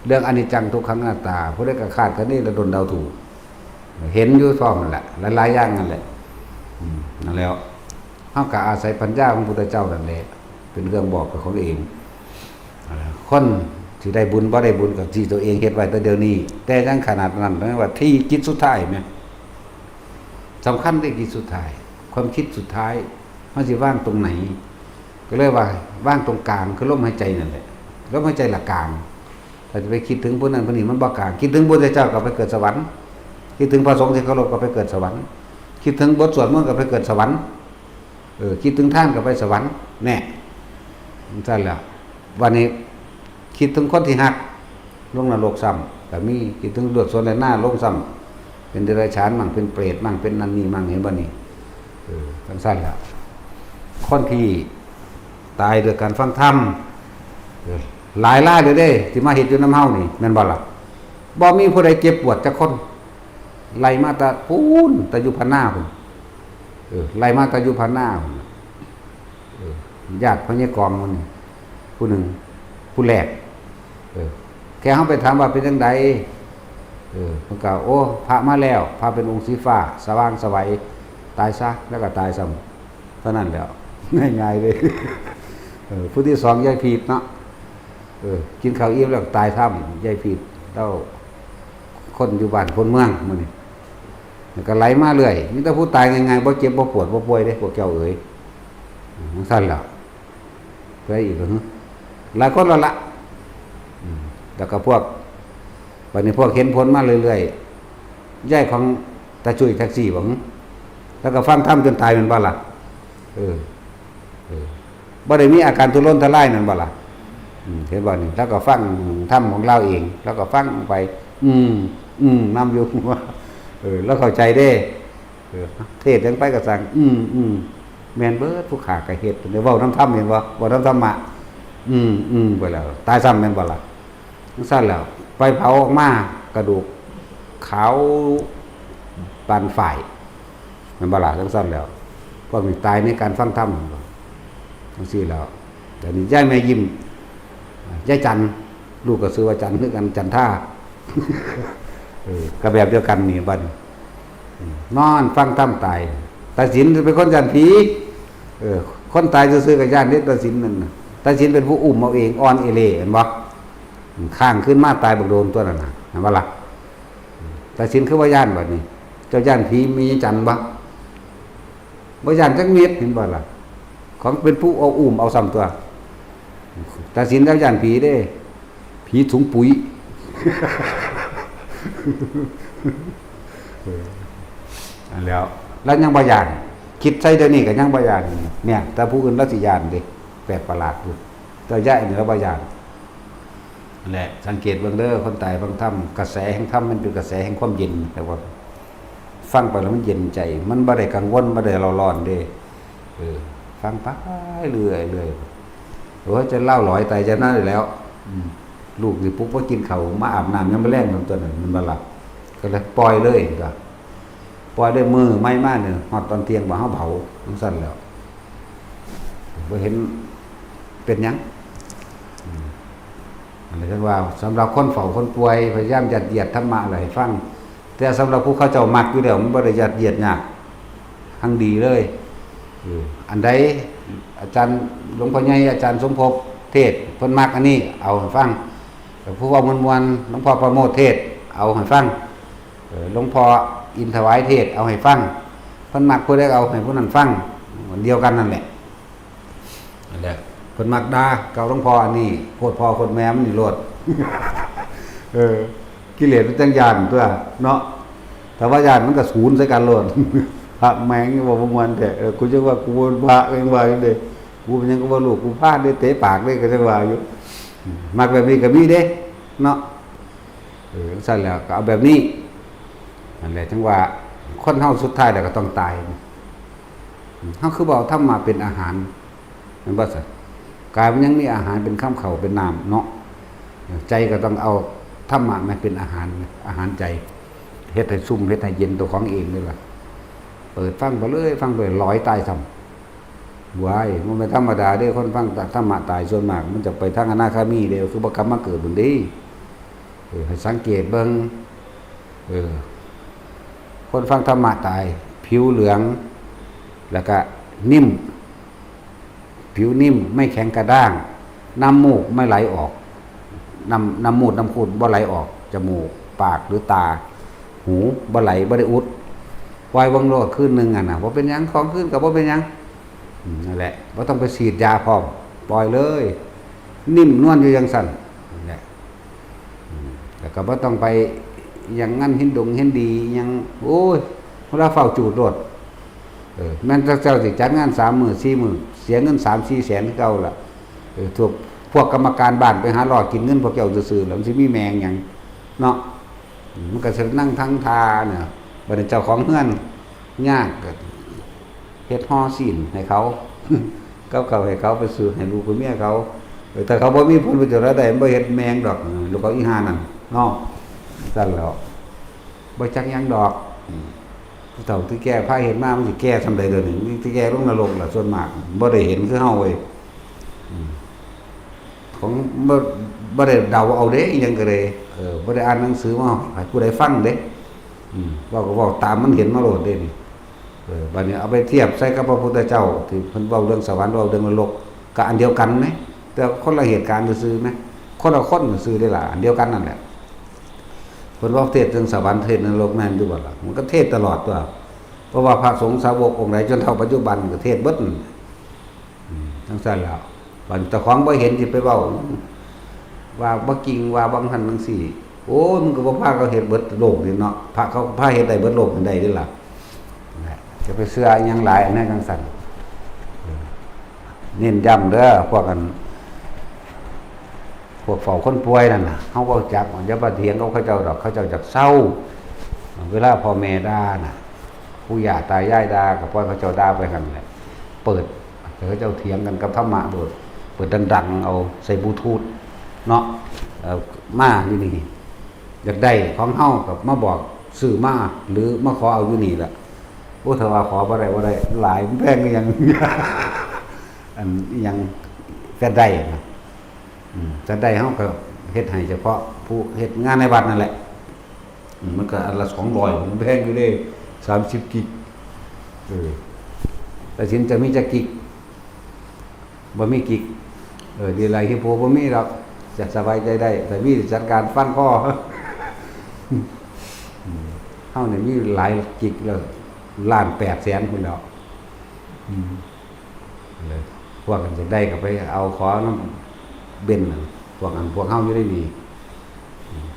เรื่องอนิจจังทุกขังอนัตตา ผู้ใดก็คาดคะเนและดลเดาถูก เห็นอยู่พร้อมนั่นแหละ หลายๆอย่างนั่นแหละ อืม นั่นแล้ว เฮาก็อาศัยปัญญาของพุทธเจ้านั่นแหละ เป็นเครื่องบอกกับของเอง คนที่ได้บุญบ่ได้บุญก็ที่ตัวเองเฮ็ดไว้แต่เดี๋ยวนี้ แต่ยังขนาดนั้น เรียกว่าที่จิตสุดท้ายแม่น สำคัญที่จิตสุดท้าย ความคิดสุดท้าย เฮาสิวางตรงไหน ก็เลยว่าวางตรงกลาง คือลมหายใจนั่นแหละ ลมหายใจหลักกลาง ถ้าจะไปคิดถึงผู้นั้นผู้นี้มันบ่กลาง คิดถึงพระพุทธเจ้าก็ไปเกิดสวรรค์ คิดถึงพระสงฆ์ที่เคารพก็ไปเกิดสวรรค์ คิดถึงบทสวดมนต์ก็ไปเกิดสวรรค์ เออ คิดถึงทานก็ไปสวรรค์ แน่ จั่งซั้นแหละ วันนี้คิดถึงคนที่ฮัก ลงนรกซ้ำ ก็มี คิดถึงเลือดสวนและหน้าลงซ้ำ เป็นเดรัจฉานมั่ง เป็นเปรตมั่ง เป็นนั่นนี่มั่ง เห็นบ่นี่ เออ จั่งซั้นแหละ คนที่ตายโดยการฟังธรรม เออ หลายรายเลยเด้ ที่มาเฮ็ดอยู่นำเฮานี่ แม่นบ่ล่ะ บ่มีผู้ใดเจ็บปวดจักคน ไล่มาแต่พู้น แต่อยู่พะนาพู้น เออ ไล่มาแต่อยู่พะนาพู้น เออ ญาติพ่อใหญ่กองมันนี่ ผู้หนึ่ง ผู้แรก เออ แค่เฮาไปถามว่าเป็นจั่งใด เออ เพิ่นก็ โอ้ พระมาแล้ว พระเป็นองค์สีฟ้า สว่างไสว ตายซะ แล้วก็ตายซ้ำ เท่านั้นแหล้ว ง่ายๆเลย เออ ผู้ที่สอง ยายพีดเนาะ เออ กินข้าวอิ่มแล้วก็ตายซ้ำ ยายพีด แล้วคนอยู่บ้านคนเมืองมื้อนี้ แล้วก็ไหลมาเรื่อย มีแต่ผู้ตายง่ายๆ บ่เจ็บบ่ปวดบ่ป่วยเด้ พวกเจ้าเอ๋ย จั่งซั้นแหล้ว ไปอีกเหรอ หลายคนแล้วละ อืม แล้วก็พวก บัดนี้พวกเห็นผลมาเรื่อยๆ ยายของตาจุ้ยแท็กซี่บ่ แล้วก็ฟังธรรมจนตายแม่นบ่ล่ะ เออ เออ บ่ได้มีอาการทุรนทุรายนั่นบ่ล่ะ อืม เห็นบ่นี่ แล้วก็ฟังธรรมของลาวเอง แล้วก็ฟังไป อืม อืม นำอยู่ เออ แล้วเข้าใจเด้ เออ เทศน์หยังไปก็สั่ง อืม อืม แม่นเบิด ผู้ข้าก็เฮ็ด เดี๋ยวเว้านำธรรม เห็นบ่ เว้านำธรรมะ อืม อืม ไปแล้ว ตายซ้ำแม่นบ่ล่ะ จั่งซั้นแล้ว ไปเผาออกมา กระดูกขาวปานฝ้าย แม่นบ่ล่ะ จั่งซั้นแล้ว พวกนี้ตายในการฟังธรรม จั่งซี้แล้ว เดี๋ยวนี้ยายแม่ยิ้ม ยายจันทร์ ลูกก็ชื่อว่าจันทร์คือกัน จันทา เออ ก็แบบเดียวกันนี่บัดนี้ อืม นอนฟังธรรมตาย ตาสินเป็นคนย้านผี เออ คนตายซื่อๆก็ย้านเด้ ตาสินนั่นน่ะ ตาสินเป็นผู้อุ้มเอาเอง อ่อนเอเล่ เห็นบ่ อืม ค้างคืนมาตายบักโดนตัวนั้นน่ะ เห็นบ่ล่ะ อืม ตาสินคือว่าย้านบัดนี้ เจ้าย้านผีมีจันทร์บ่ บ่ย้านจักเม็ด เห็นบ่ล่ะ ของเป็นผู้เอาอุ้มเอาซ้ำตัว ตาสินแล้วย้านผีเด้ ผีถุงปุ๋ย เออ อันแล้ว แล้วยังบ่ย้าน คิดใส่เดี๋ยวนี้ก็ยังบ่ย้าน เนี่ย แต่ผู้อื่นแล้วสิย้านเด้ แปลกประหลาดอยู่ แต่ยายนี่แล้วบ่ย้าน นั่นแหละ สังเกตเบิ่งเด้อ คนตายฟังธรรม กระแสแห่งธรรมมันเป็นกระแสแห่งความเย็น แต่ว่า ฟังไปแล้วมันเย็นใจ มันบ่ได้กังวล บ่ได้เร่าร้อนเด้ เออ ฟังไปเรื่อยเรื่อย โอ้ย จะเล่าหลอยตายจะนั่นแล้ว อืม ลูกสิปลุกมากินข้าว มาอาบน้ำยามมื้อแลงนั่นตัวนั้น มันบ่หลับ ก็เลยปล่อยเลยก็ ปล่อยได้มื้อใหม่มาเนี่ย ฮอดตอนเที่ยงบ่ เฮาเผาจั่งซั้นแหล้ว บ่เห็นเป็นหยัง อืม อันนี้จั่งว่า สำหรับคนเฝ้าคนป่วย พยายามยัดเยียดธรรมะไว้ให้ฟัง แต่สำหรับผู้เขาเจ้ามักอยู่แล้ว มันบ่ได้ยัดเยียดยาก ทั้งดีเลย เออ อันใดอาจารย์หลวงพ่อใหญ่ อาจารย์สมภพเทศน์ เพิ่นมักอันนี้ เอาให้ฟัง แต่ผู้เว้าม่วนๆ หลวงพ่อประโมทย์เทศน์ เอาให้ฟัง เออ หลวงพ่ออินทร์ถวายเทศน์ เอาให้ฟัง เพิ่นมักผู้ใดเอาให้ผู้นั้นฟัง อันเดียวกันนั่นแหละ นั่นแหละ เพิ่นมักด่า เก่าหลวงพ่ออันนี้ โพดพ่อโพดแม่มันนี่โลด เออ กิเลสมันจั่งย้านตั๊วเนาะ ถ้าว่าย้านมันก็สูญใส่กันโลด พระแม่งยังว่าบ่ม่วนแท้ เออ กูจั่งว่ากูบ่พระ ยังว่าอยู่เด้ กูเป็นหยังก็บ่รู้ กูพาเด้ เตะปากเด้ ก็จั่งว่าอยู่ มักแบบนี้ก็มีเด้ เนาะ เออ จั่งซั้นแหล้ว ก็เอาแบบนี้ นั่นแหละ จั่งว่า คนเฮาสุดท้ายแล้วก็ต้องตาย เฮาคือบ่เอาธรรมะเป็นอาหาร แม่นบ่ซะ กายมันยังมีอาหารเป็นคำข้าวเป็นน้ำเนาะ ใจก็ต้องเอาธรรมะมาเป็นอาหาร อาหารใจ เฮ็ดให้ซุ่ม เฮ็ดให้เย็นตัวของเองนี่ล่ะ เปิดฟังไปเลย ฟังไปลอยตายซ้ำ ว้าย มันเป็นธรรมดาเด้ คนฟังธรรมะตายส่วนมาก มันจะไปทางอนาคามีเด้ คือบ่กลับมาเกิดบุญเด้ เออ ให้สังเกตเบิ่ง เออ คนฟังธรรมะตาย ผิวเหลือง แล้วก็นิ่ม ผิวนิ่ม ไม่แข็งกระด้าง น้ำมูกไม่ไหลออก น้ำ น้ำมูดน้ำคูดบ่ไหลออก จมูก ปาก หรือตา หู บ่ไหล บ่ได้อุด ปล่อยเบิ่งโลดคืนหนึ่งอะนะ บ่เป็นหยัง สองคืนก็บ่เป็นหยัง อืม นั่นแหละ บ่ต้องไปฉีดยาพร้อม ปล่อยเลย นิ่มนวลอยู่จั่งซั้น นั่นแหละ อืม แล้วก็บ่ต้องไปหยังงานเห็นดงเห็นดีหยัง โอ้ย เวลาฟ้าวจูดโลด เออ แม่นเจ้าสิจัดงานสามมื้อสี่มื้อ เสียเงินสามสี่แสนคือเก่าล่ะ เออ พวก พวกกรรมการบ้านไปหาเลาะกินเงินพวกเจ้าซื่อๆ แล้วมันสิมีแม่งหยังเนาะ อืม มันก็สินั่งทั้งทาเนี่ย บัดนี้เจ้าของเฮือนยากก็เฮ็ดห่อซี้นให้เขา กับข้าวให้เขาไปซื้อให้ลูกกับเมียเขา เออ ถ้าเขาบ่มีผลประโยชน์อะไรใด มันบ่เฮ็ดแม่งดอก เออ ลูกเขาอีห่านั่นเนาะ ซั่นแหล้ว บ่จักหยังดอก อืม ผู้เฒ่าที่แก่พาเฮ็ดมา มันสิแก่ส่ำใดเดี๋ยวนี้ มันสิแก่ลงนรกล่ะ ส่วนมาก บ่ได้เห็นคือเฮาเว้ย อืม ของ บ่ บ่ได้เดาเอาเด้ อิหยังก็ได้ เออ บ่ได้อ่านหนังสือมาให้ผู้ใดฟังเด้ อืม เว้าก็เว้าตามมันเห็นมาโลดเด้นี่ เออ บัดนี้เอาไปเทียบใส่กับพระพุทธเจ้า ที่เพิ่นเว้าเรื่องสวรรค์ เว้าเรื่องนรก ก็อันเดียวกันไหม แต่คนละเหตุการณ์ซื่อๆไหม คนละคนซื่อๆเด้ล่ะ อันเดียวกันนั่นแหละ เพิ่นเว้าเทศน์เรื่องสวรรค์ เทศน์นรก แม่นอยู่บ่ล่ะ มันก็เทศน์ตลอดตั๊ว เพราะว่าพระสงฆ์สาวกองค์ใดจนเฒ่าปัจจุบันก็เทศน์เบิดนั่นแหละ อืม จั่งซั้นแหล้ว บัดเจ้าของบ่เห็นสิไปเว้า ว่าบ่จริง ว่าบ่จั่งซั้นจั่งซี้ โอ้ย มึงก็บ่พาเขาเฮ็ดเบิดโลกนี่เนาะ พระเขาพาเฮ็ดได้เบิดโลกนี่ได้เด้ล่ะ นะ จะไปเชื่ออิหยังหลายอันนั้นจั่งซั้น เออ เน้นย้ำเด้อ พวกอัน พวกเฝ้าคนป่วยนั่นน่ะ เฮาบ่จัก อย่าไปเถียงกับเขาเจ้าดอก เขาเจ้าอยากเซา เวลาพ่อแม่ด่าน่ะ ปู่ย่าตายายด่า ก็ปล่อยเขาเจ้าด่าไปหั่นแหละ เปิด ให้เขาเจ้าเถียงกันกับธรรมะโลด เปิดดังๆ เอาใส่บลูทูธเนาะ เอ่อ มาอยู่นี่ อยากได้ของเฮาก็มาบอกซื้อมา หรือมาขอเอาอยู่นี่แหละ โอ้ ถ้าว่าขอบ่ได้ บ่ได้ หลาย มันแพงคือหยัง อันอิหยัง แฟลชไดรฟ์นะ อืม แฟลชไดรฟ์เฮาก็เฮ็ดให้เฉพาะผู้เฮ็ดงานในวัดนั่นแหละ อืม มันก็อันละสองร้อย มันแพงอยู่เด้ สามสิบกิก เออ แต่สินจะมีจักกิก บ่มีกิก เออ ดีหลาย เฮ็ดโพบ่มีดอก จะสบายใจได้ แต่มีจัดการฟันคอ อืม เฮานี่มีหลายกิกแล้ว ล้านแปดแสนพุ้นแหล้ว อืม เลย พวกอันจะได้ก็ไปเอาขอนำเบนน่ะ พวกอันพวกเฮาอยู่ได้นี่ อืม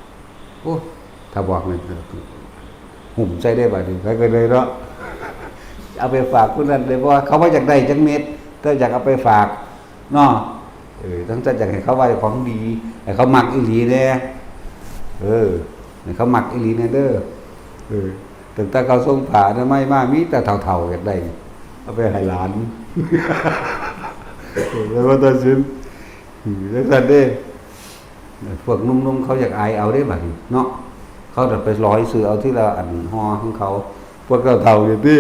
โอ้ ถ้าบอกนี่ หุ้มใส่ได้บัดนี้ ใครก็ได้เนาะ เอาไปฝากผู้นั้นเลย เพราะว่าเขาบ่อยากได้จักเม็ด แต่อยากเอาไปฝากเนาะ เออ จั่งซั้นอยากให้เขาว่าของดี ให้เขามักอีหลีแหน่ เออ ให้เขามักอีหลีแหน่เด้อ เออ ตั้งแต่เขาส่งผ้าอนามัยมา มีแต่เฒ่าๆอยากได้ เอาไปให้หลาน เออ แล้วว่าตัดสิน อืม จั่งซั้นเด้ พวกหนุ่มๆเขาอยากอายเอาเด้บัดนี้เนาะ เขาจะไปร้อยซื้อเอาทีละอันห่อของเขา พวกเฒ่าๆอยู่ที่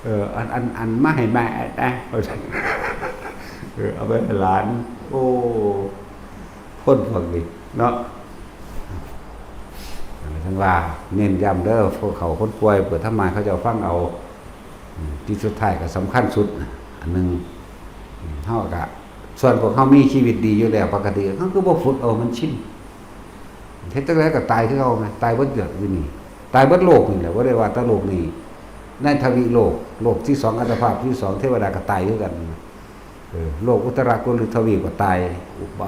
เออ อัน อัน อันมาให้แม่นะ เออ เอาไปให้หลาน โอ้ คนพวกนี้เนาะ ทั้งว่าเน้นย้ำเด้อ พวกเขาคนป่วย เปิดธรรมะเขาเจ้าฟังเอา อืม ที่สุดท้ายก็สำคัญสุดนะ อันหนึ่ง อืม เฮาก็ ส่วนพวกเฮามีชีวิตดีอยู่แล้ว ปกติ เฮาคือบ่ฝึกเอามันชิน เฮ็ดจั่งใดก็ตายคือเก่าไง ตายเบิดเดือนอยู่นี่ ตายเบิดโลกนี่แหละ บ่ได้ว่าแต่โลกนี้ ในทวีโลก โลกที่สอง อัตภาพที่สอง เทวดาก็ตายคือกัน เออ โลกอุตตรกุลทวีปก็ตาย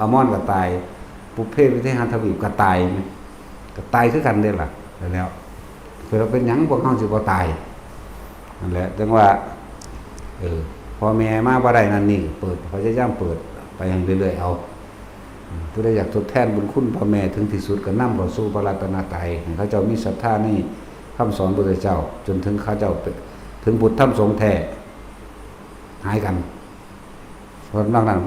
อมรก็ตาย ปุพเพวิเทหทวีปก็ตาย ก็ตายคือกันเด้ล่ะ แล้ว คือเราเป็นหยังพวกเฮาสิบ่ตาย นั่นแหละ จั่งว่า เออ พ่อแม่มาบ่ได้นั่นนี่ เปิด พยายามเปิดไปให้เรื่อยๆเอา อืม ผู้ใดอยากทดแทนบุญคุณพ่อแม่ถึงที่สุดก็นำเข้าสู่พระรัตนตรัย ให้เขาเจ้ามีศรัทธาในคำสอนพระพุทธเจ้า จนถึงเขาเจ้าไป ถึงพุทธธรรมสงฆ์แท้ หายกัน เพราะนอกนั้น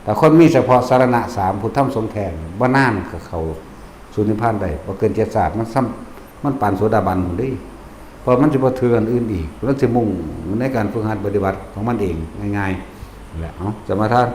แต่คนมีเฉพาะสรณะสาม พุทธธรรมสงฆ์แท้ บ่นานก็เข้าสู่นิพพานได้ บ่เกินเจ็ดชาติ มันซ้ำ มันปานโสดาบันพุ้นเด้ เพราะมันสิบ่ถืออันอื่นอีก มันสิมุ่งในการฝึกหัดปฏิบัติของมันเองง่ายๆ นั่นแหละ เอา สมาทาน